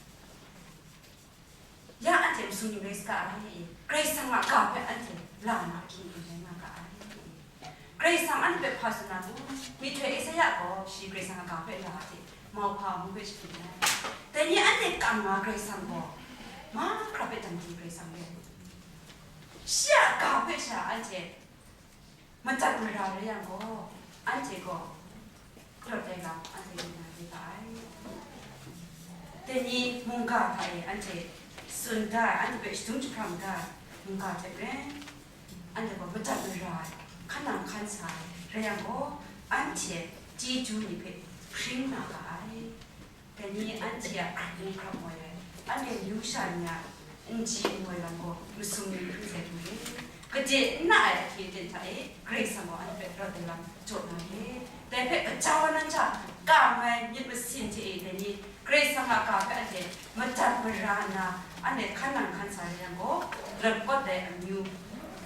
Ya anhte masum ni rai saga ai, Karai Kasang a ga hpe anhte la na ahkying e rai nga ga ai. Karai Kasang anhte hpe hpa tsun na tu? Myihtoi Esaia gaw shi Karai Kasang a ga hpe la ai hte, mauhpa amu hpe shagun ai. Dai ni anhte kam nga Karai Kasang gaw, mahkra hpe dang di Karai Kasang re. Shi a ga hpe sha anhte madat mara rai yang gaw, anhte gaw rawt ai lam anhte lu na re ga ai. Dai ni mungga hta e anhte tsun da ai, anhte hpe shadum jahpram da ai mungga hte maren, anhte gaw madat mara ai, hkan nang hkan sa ai rai yang gaw, anhte chyeju ni hpe hpring na ga ai. Dai ni anhte a hkrap ngu hkrap moi ai, anhte myu sha ni a n ji n moi lam gaw masum ni hpring sai hku re. Gade n na ai ahkye aten hta e, Karai Kasang gaw anhte hpe rawt ai lam jaw na re. Dai hpe gaja wa nan hta, kam ai myit masin hte e dai ni Karai Kasang a ga hpe anhte madat mara nna, anhte hkan nang hkan sa rai yang gaw, lat kawt ai amyu,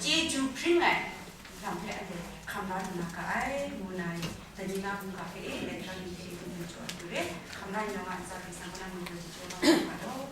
chyeju hpring ai lam hpe anhte hkam la lu na ga ai, ngu na, dai ni na hkungga hpe e, dai ni hpe e, n-, n-, jaw ai hku re, hkam la yu na nga ai, ntsa hpe sang na ngu na, jaw na nga ai ga law.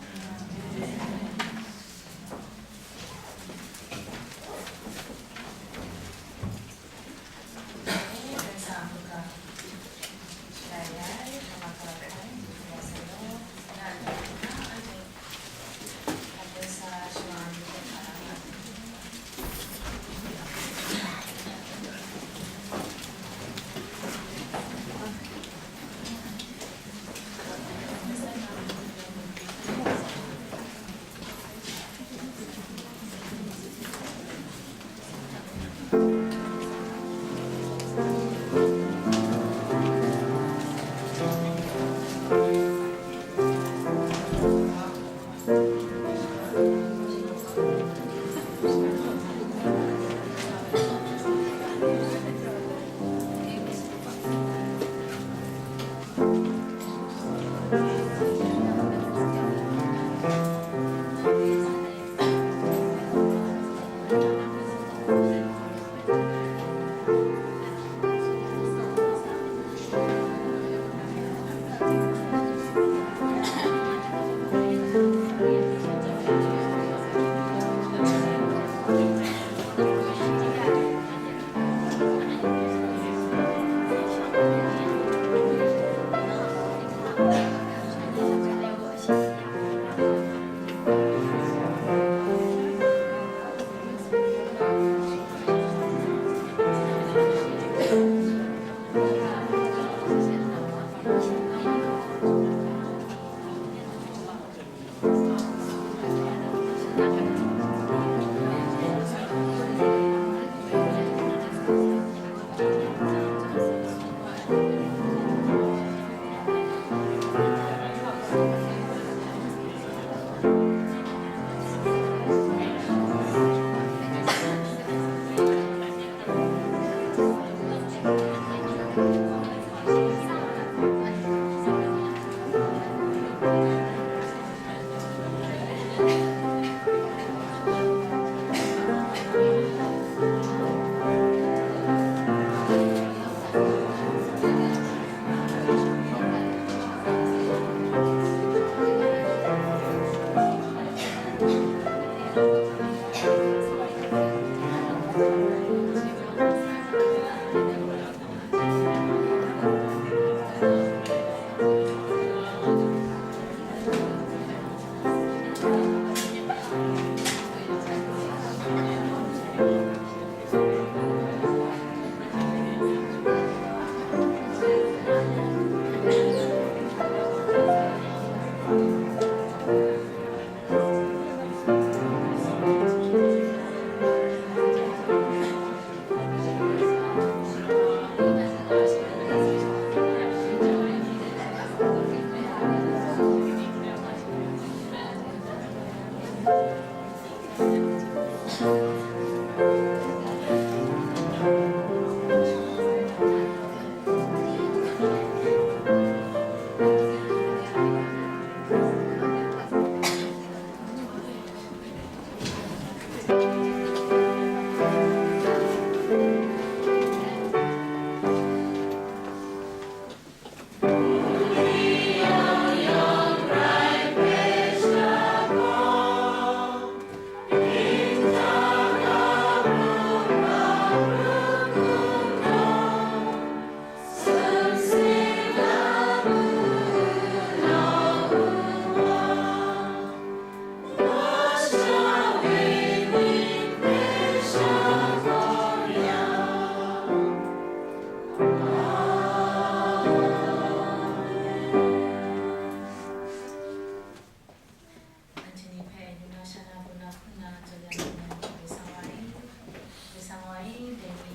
Anthony hpe yumna sha na, bu na hpun na, jaw ya na, Karai Kasang wa e, Karai Kasang wa e, dai ni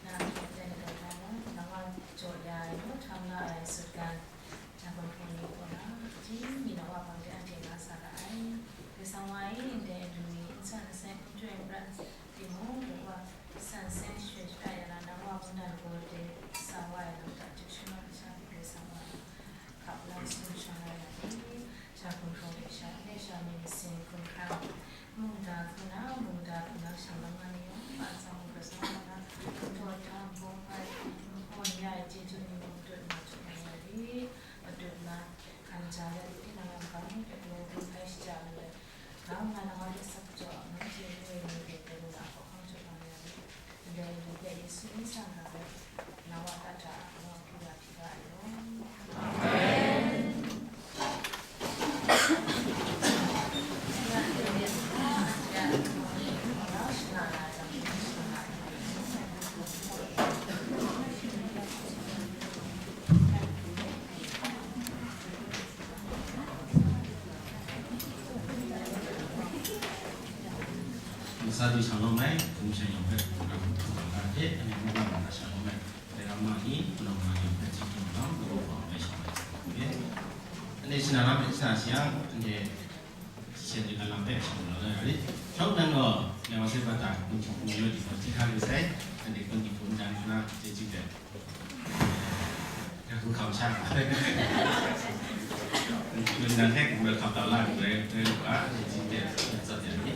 na hte jan ai galaw na, nang a jaw ya ai, nang hkam la ai sutgan, ja hpung hpung ni kaw na, kaji mi na wa hpang de anhte nga sa ga ai. Karai Kasang wa e, ndai alu ni nsan asai hkum joi n prat timung, nang wa san seng shwe shara ya na, nang wa mungdan gaw de sa wa ai lam hta, chyeju na masha Karai Kasang wa e, hkap la sum sha wa ya ni. Sha hkum hkawng de sha, ne sha myit masin hkum hkrang, mungda hku na, mungda hku na, sha lawng nga ni yawng, hpa tsang hkra sa nga na, nhtawt hta nbawng hpai, nhpaw ya ai chyeju ni mung tut na, tut na ya rit, matut na, hkan ja ya rit, tinang a magam hpe galaw gun hpai shaja na let, grau nna nang a hpe asak jaw, nang chye lu ai ni hpe galu na hkawhkam jaw na ya rit. Ndai alu hpe Yesu nsa hkra hpe, nang wa hta hta, nang wa hkyu ya hpyi ga ai law. Amen. Masa du shalom ai, hkum sha yawng hpe, hkum sha yawng hpe, anhte mungkan mungkan shalom ai, dai rama ni, punau ma yawng hpe, chyeju lam, law hpa ai shalom ai, anhte, anhte shana lam hpe, shana sayang, anhte, shisha ni lam hpe, shalom lam ai, shawng dan gaw, ngai wa sai ba ta, kun hkum yawng di gaw, hti hkang lu sai, anhte kun hkum dan hkra, chyeju hpe. Ya, hku hkam sha. Nan hek welcome tau la ai, rai, rai lu ga, ni jin de, sa de ni.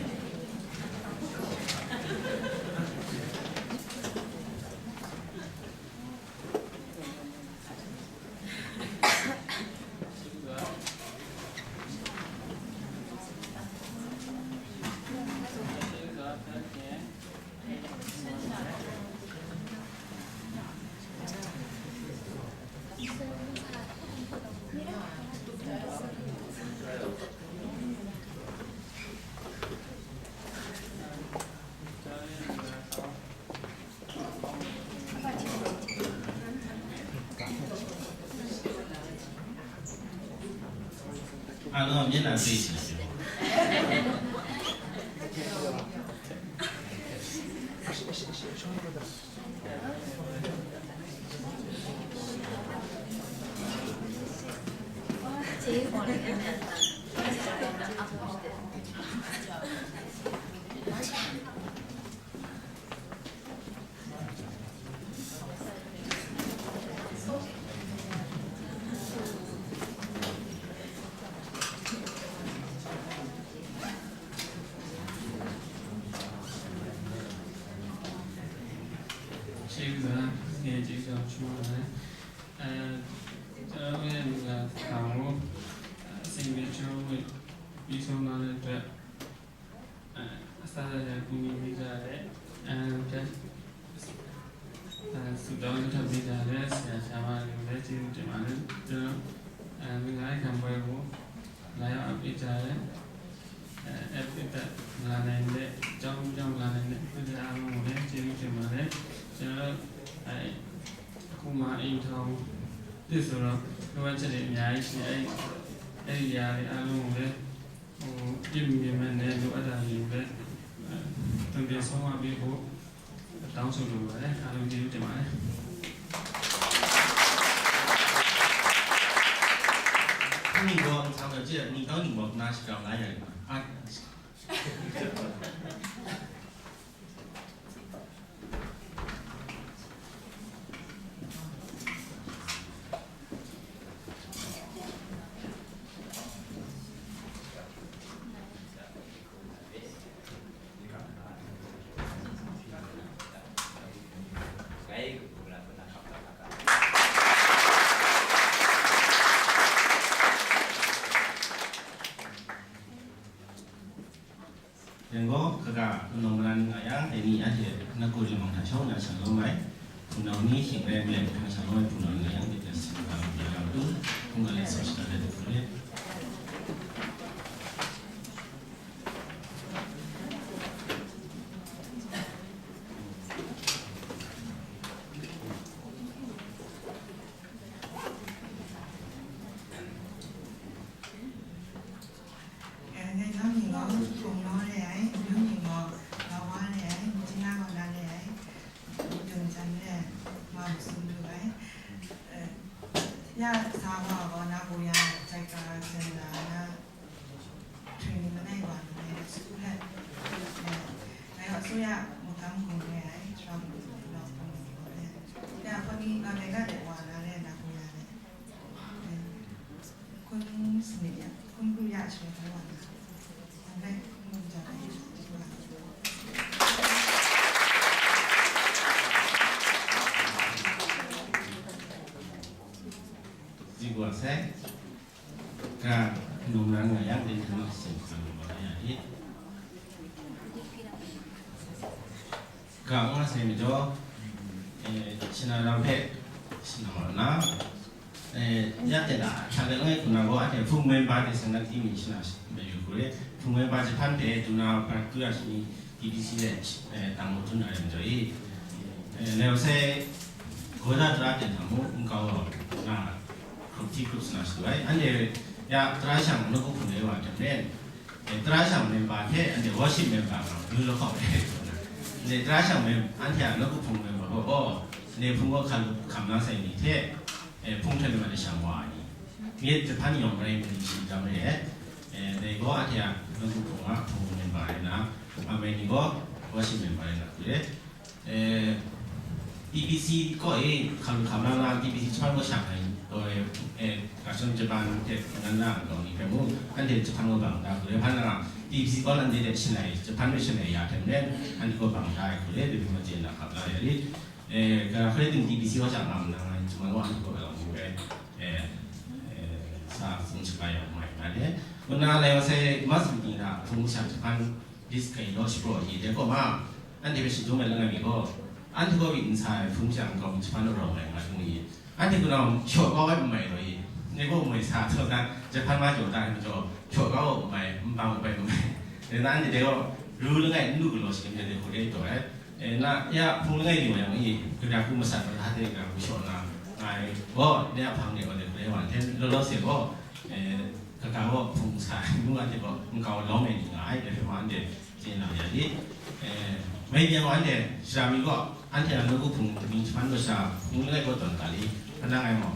အားလုံးမျက်နှာပျေ့ချင်တယ်။ ကျေးဇူးပါ။ ငယ်ကျေးဇူးတင်ပါတယ်။ အဲ၊ ကျွန်တော်တို့ရဲ့မင်္ဂလာဆောင်ကို၊ အဲ၊ အစီအမံအကျိုးအဝတ်ပြီးဆုံးသွားတဲ့အတွက်၊ အဲ၊ အစစချင်းကူညီပေးကြတဲ့၊ အဲ၊ အဲ၊ ဆုတောင်းလုပ်ပေးကြတဲ့ဆရာဆရာမတွေကိုလည်းကျေးဇူးတင်ပါတယ်။ ကျွန်တော်၊ အဲ၊ မင်္ဂလာအခမ်းပွဲကိုလာရောက်အားပေးကြတဲ့၊ အဲ၊ အဲ၊ အဲ၊ လာနိုင်တဲ့၊ အကြောင်းကြောင့်လာနိုင်တဲ့၊ အားလုံးကိုလည်းကျေးဇူးတင်ပါတယ်။ ကျွန်တော်၊ အဲ၊ အခုမှအိမ်ထောင်သစ်ဆိုတော့လိုအပ်ချက်တွေအများကြီးရှိတယ်။ အဲ့၊ အဲ့ဒီຢာတွေအားလုံးကိုလည်း၊ ဟို၊ ပြည့်မီမီမီနဲ့လိုအပ်တာတွေကိုလည်း၊ အဲ၊ တင်ပြဆုံးမပေးဖို့တောင်းဆိုလိုပါတယ်။ အားလုံးကျေးဇူးတင်ပါတယ်။ ဒီနေ့တော့၊ ကျွန်တော်ကြည့်၊ ဒီကောင်းဒီမော်နားရှိကောင်းလာရတယ်။ အာ၊ ရန်ကုန်၊ ကက အနော်မရန်ငါယံ တနံၣ်အထက် နကိုရီမောင်ထံရှောင်း နာဆာလုံးလိုက်၊ ဖူနောင်နီး ရှင်ရဲ မလဲ ထံရှောင်းလိုက်၊ ဖူနောင်နီး ယံ ဒီကစ ကံ ဘီ ယံ တူ ဖူငါလဲ ဆော့ရှ် တလဲ တူ ဖူလဲ။ အဲ၊ ငါ့နာမည်က ဖုန်းနီရဲအိုင်၊ မျိုးမည်က လဝါရဲအိုင်၊ မြစ်ကြီးနားက လာရဲအိုင်၊ ဒုံချံရဲ၊ မမ်စုလူအိုင်။ အဲ၊ ညစာဝါက နဂိုရ် JICA Center က training မလိုက်ပါနဲ့ school နဲ့၊ အဲ၊ အစိုးရမကမ်းကုန်ရဲအိုင်၊ ကျွန်တော်တို့ ဒီကနေ့ ကလည်းကလည်း ဝါလာတဲ့ နဂိုရ်ရဲ။ အဲ၊ ခွင့်စနစ်ရ၊ ခွင့်ပြုရဆိုတော့ ဝါလာ။ အဲ၊ ခွင့်ပြုကြတယ်။ ဒီကွာဆိုင်က နုံနန်းငါရတဲ့ ခဏစင်ခံပါရစေ။ က ငါဆိုင်မကျော်၊ အဲ၊ ရှင်နာတော်ဖက်၊ ရှင်နာတော်နာ၊ အဲ၊ ရတဲ့လား၊ ခြားတဲ့လည်းခုနက အထက်ဖုံမဲပါတဲ့ ဆန္ဒတည်မီ ရှင်နာမယူကိုလေ၊ ဖုံမဲပါ ဂျပန်တဲ့ ဒုနာ ပရတူရရှိ တီတီစီရဲ့၊ အဲ၊ တန်ဖိုးထွန်းတာလည်းမကျော်၊ အဲ၊ လည်းဆဲ ဂေါ်ဒတရတင်တာမို့ မကောင်းတော့၊ နာ၊ ခုတ်တီခုတ်စနာဆိုရဲ၊ အဲ့ဒီရတရားဆောင်နှုတ်ကပတ်တော်လေးပါတဲ့နဲ့၊ အဲ၊ တရားဆောင် member ထဲ၊ အဲ့ဒီ worship member ကဘယ်လိုခေါ်လဲဆိုတော့၊ ဒီတရားဆောင် member အန်တီကနှုတ်ကပတ်တော် member ပေါ့၊ ဒီဖုန်းက ခလူခမ်နာဆိုင်နေထဲ၊ အဲ၊ ဖုန်းထဲမှာတခြားဝါနေ၊ မြေတဖန်ရောင်ရင်းနေရှိကြမယ်။ အဲ၊ ဒီကောအထက်နှုတ်ကပတ်တော်ကဖုန်း member ရနာ၊ အမေနီကော worship member ရနာဆိုရဲ။ အဲ၊ တီတီစီကော့၊ အဲ၊ ခမ်ခမ်လာလာ တီတီစီ ချောင်းကို ရှာနိုင်တော့၊ အဲ၊ အဲ၊ ကဆုံး ဂျပန်တဲ့ ကဏ္ဍအကောင်ကြီး Mu, anhte jahpan gaw bang da hku re, hpan nang a T B C kaw anhte de shalai, jahpan hpe shalai ya hte maren, anhte gaw bang da ai hku re, dai hpe majen na hkap la ya rit. Eh, gara hkoi ting T B C kaw sha ngam nang ai, jahpan gaw anhte gaw bang mu re, eh, eh, sa sung shaga ya mai nga le. Kaw na lai wa sai, mas mi ting na, hpung masha jahpan, dis kai law shapraw i, dai gaw ma, anhte hpe shadum ai langai mi gaw, anhte gaw myit n sa ai hpung masha nkau jahpan rau ai nga htung i, anhte kunau shaw kau ai n mai raw i, ngai gaw moi sa taw dan, jahpan ma jaw da ai majaw, shaw kau ai n mai, n bang ai n mai. Dai na anhte dai gaw, ru langai n lu galaw shakim dai dai hku re taw ai. E, na, ya, hpung langai ni wa yang i, kata hku masat na hta de nga ru shaw na, ngai gaw, ne a hpang de gaw de hku re wa, hte law law se gaw, e, kata gaw hpung sa ai, ngu anhte gaw, nkau lawm ai ni nga ai, dai hpe ma anhte, chye na ya i, eh, mai byan wa anhte, shara mi gaw, anhte a nawku hpung mying jahpan masha, hpung langai kaw tawn ga li, hpa na ngai maw?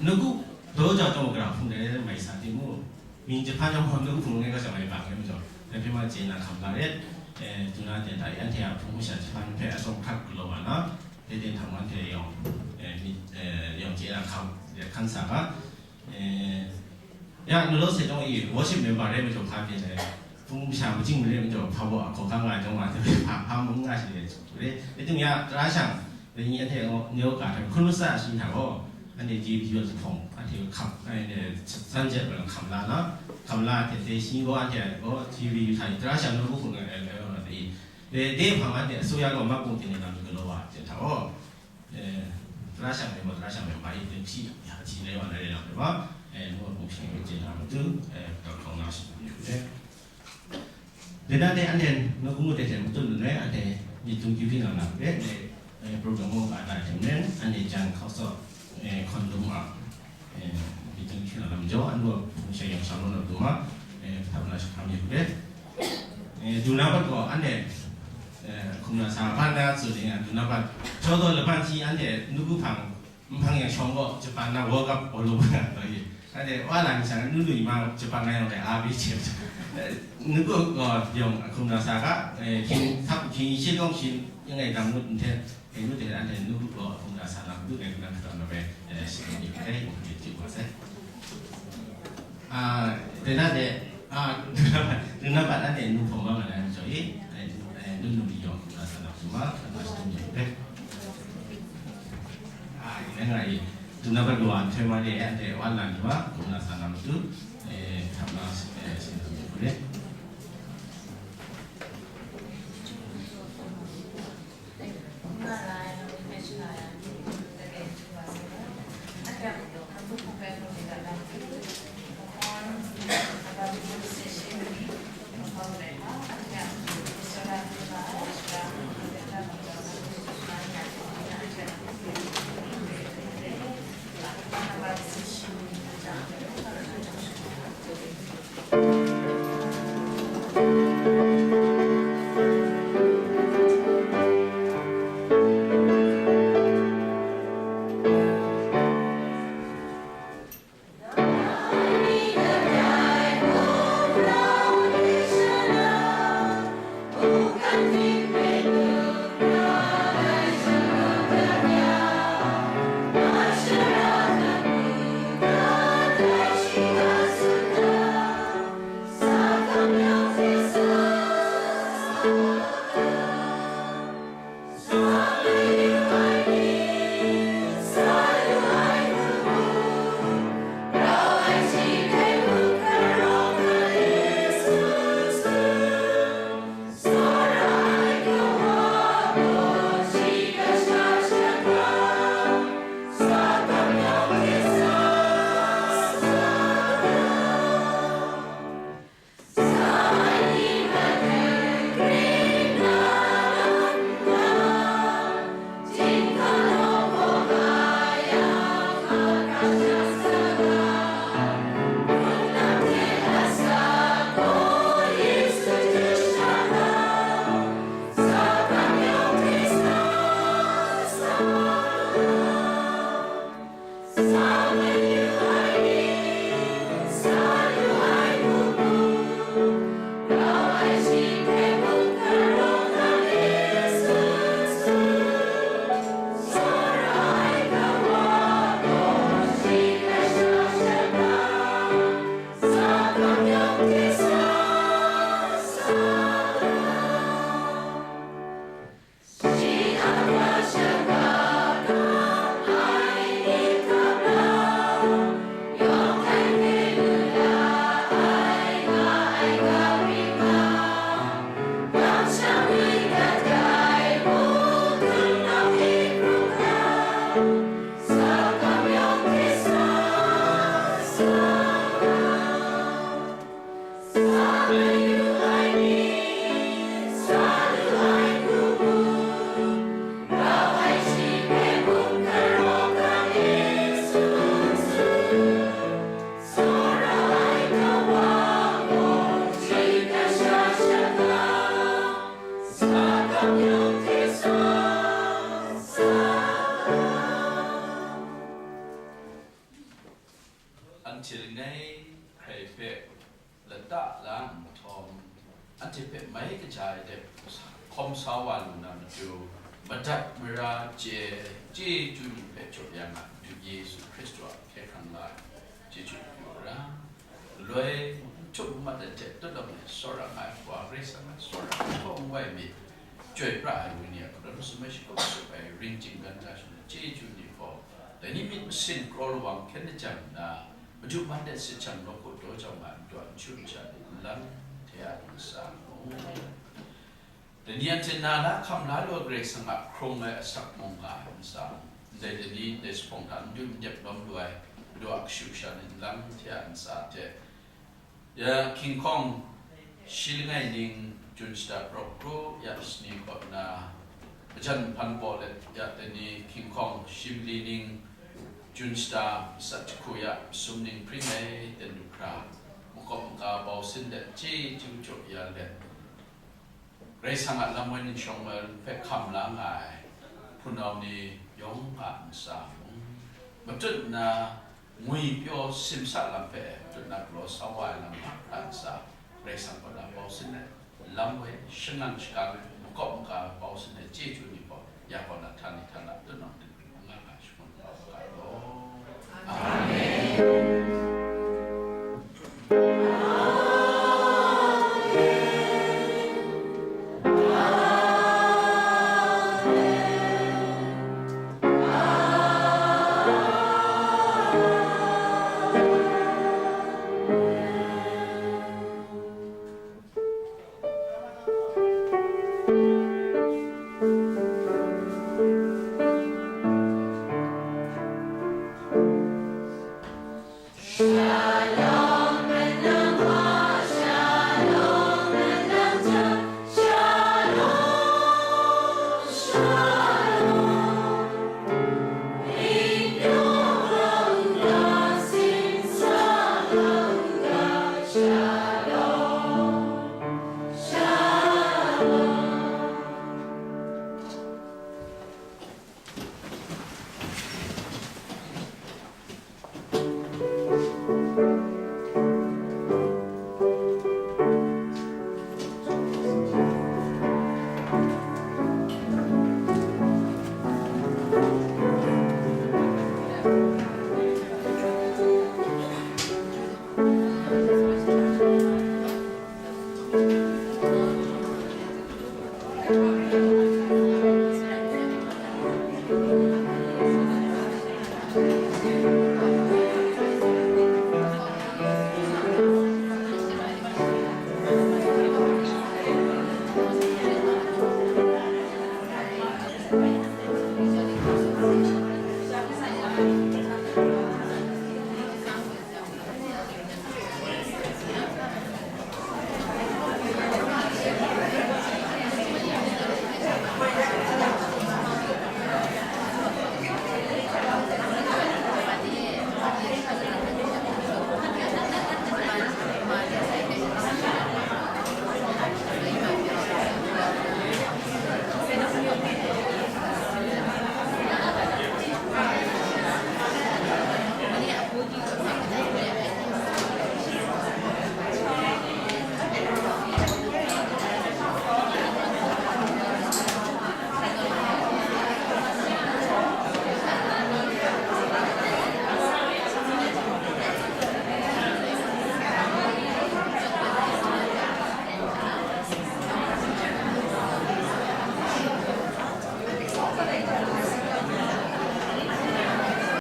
Nawku daw jau taw gara hpung dai mai sa timung, mying jahpan jau gaw nawku hpung langai kaw sha mai bang ai majaw, dai hpe ma chye na hkam la ret, eh, duna ten hta i anhte a hpung masha jahpan hpe atsawm hkrat galaw wa na, dai ten hta anhte yawng, eh, myit, eh, yawng chye na hkam, eh, hkan sa ga, Eh, ya, nu law se tawng i worship member re majaw hpa pyi ai, hpung masha majing mare majaw hpa baw a hkawhkam nga ai tawng ma hte hpa, hpa mung nga shi re, re, rai timung ya, tara shang, dai ni anhte gaw, ni gaw ga hte hkun masat shi hta gaw, anhte J B U a zuphpawng, anhte hkam, anhte san jet ai hkam la na, hkam la hte, dai shi gaw anhte gaw J B U hta i, tara shang nawku hpung ai, ai, ai, ai, dai, dai hpang anhte asuya gaw makung ting ai lam galaw wa hte hta gaw, Eh, tara shang de gaw, tara shang de, bai hpyi, ya hti lai wa na re lam de ma, eh, ngu a hpung shing hpe chye na matu, eh, tawn hkawng na shing yu de. Dai na de, anhte nawku ngu de hte matut lu ai, anhte myit dum kyu hpyi nga na de, eh, program mung ka da hte maren, anhte jan hkau saw, eh, hkawn dum a, eh, myit dum hpyi nga na majaw, anhte hpung shing yawng shang lu na dum a, eh, htap na shahkam yu de. Eh, duna bat gaw anhte, eh, hkum na sa hpan na tsun ni, duna bat, chyaw taw laban shi anhte nawku hpang, nhpang yang shawng gaw, Japan na World Cup Olympic na taw i, anhte wa la ni sha, nu lu i ma, Japan na yawng dai a bi che, eh, nawku gaw yawng hkum na sa ga, eh, hkying, htak hkying shi tawng shi, yang ngai dang ngut nhte, eh, ngut de anhte nawku gaw hkum na sa na, ngut ngai hkum na hkra na bai, eh, shi ni kai, ngut ni chyu wa sai. Ah, dai na de, ah, duna bat, duna bat anhte nu hpawng bang nga na ai majaw i, eh, eh, nu nu ni yawng, ah, sa na hpung ma, sa na shadum ni hpe. Ah, i na nga i, duna bat gaw nhtoi ma de, anhte wan la ni wa, hkum na sa na matu, eh, htam na, eh, sin na matu le. hpe lata la nhtawm, anhte hpe mai kaja ai hte hkawm sa wa lu na matu, madat mara chye, chyeju ni hpe jaw ya nga matu, Yesu Hkristu a hkye hkrang la ai chyeju pru ra. Galoi n htup n mat ai hte tutlang ai, tsawra nga ai Wa Karai Kasang a tsawra hkawng wai mi, chyoi pra ai Wenyi a hkrum sumai shakut shakut ai ring chyinggan ga shana chyeju ni gaw, dai ni myit masin kraw lawang hkyen lajang nna, Madu man de sit jang nawku daw jau nga ai matu a n chyu n sha ni nlang hte a ntsa mu. Dai ni anhte na la hkam la lu ai Karai Kasang a hkrung ai asak mung nga ai ntsa mu. Ndai dai ni ndai zuphpawng hta n dun n dep lawm lu ai Madu a kashu kasha ni nlang hte a ntsa hte, ya King Kong shi langai ning, Jun shata prawk kru ya masani kaw na, majan hpan baw let ya dai ni King Kong shi mali ning, Jun shata masat jahku ya masum ning hpring ai ten du hkra, makawp maka bau sin let chyeju jaw ya let, Karai Kasang a lam woi ning shawng woi hpe hkam la nga ai hpunau ni yawng a ntsa mung, matut nna ngwi pyaw simsa lam hpe matut nna galaw sa wa ai lam hkra ntsa, Karai Kasang kaw na bau sin ai lam woi shangang shaga ai makawp maka bau sin ai chyeju ni gaw ya kaw na htani htana tutnawng dingring nga nga shangun bau ga law. Amen.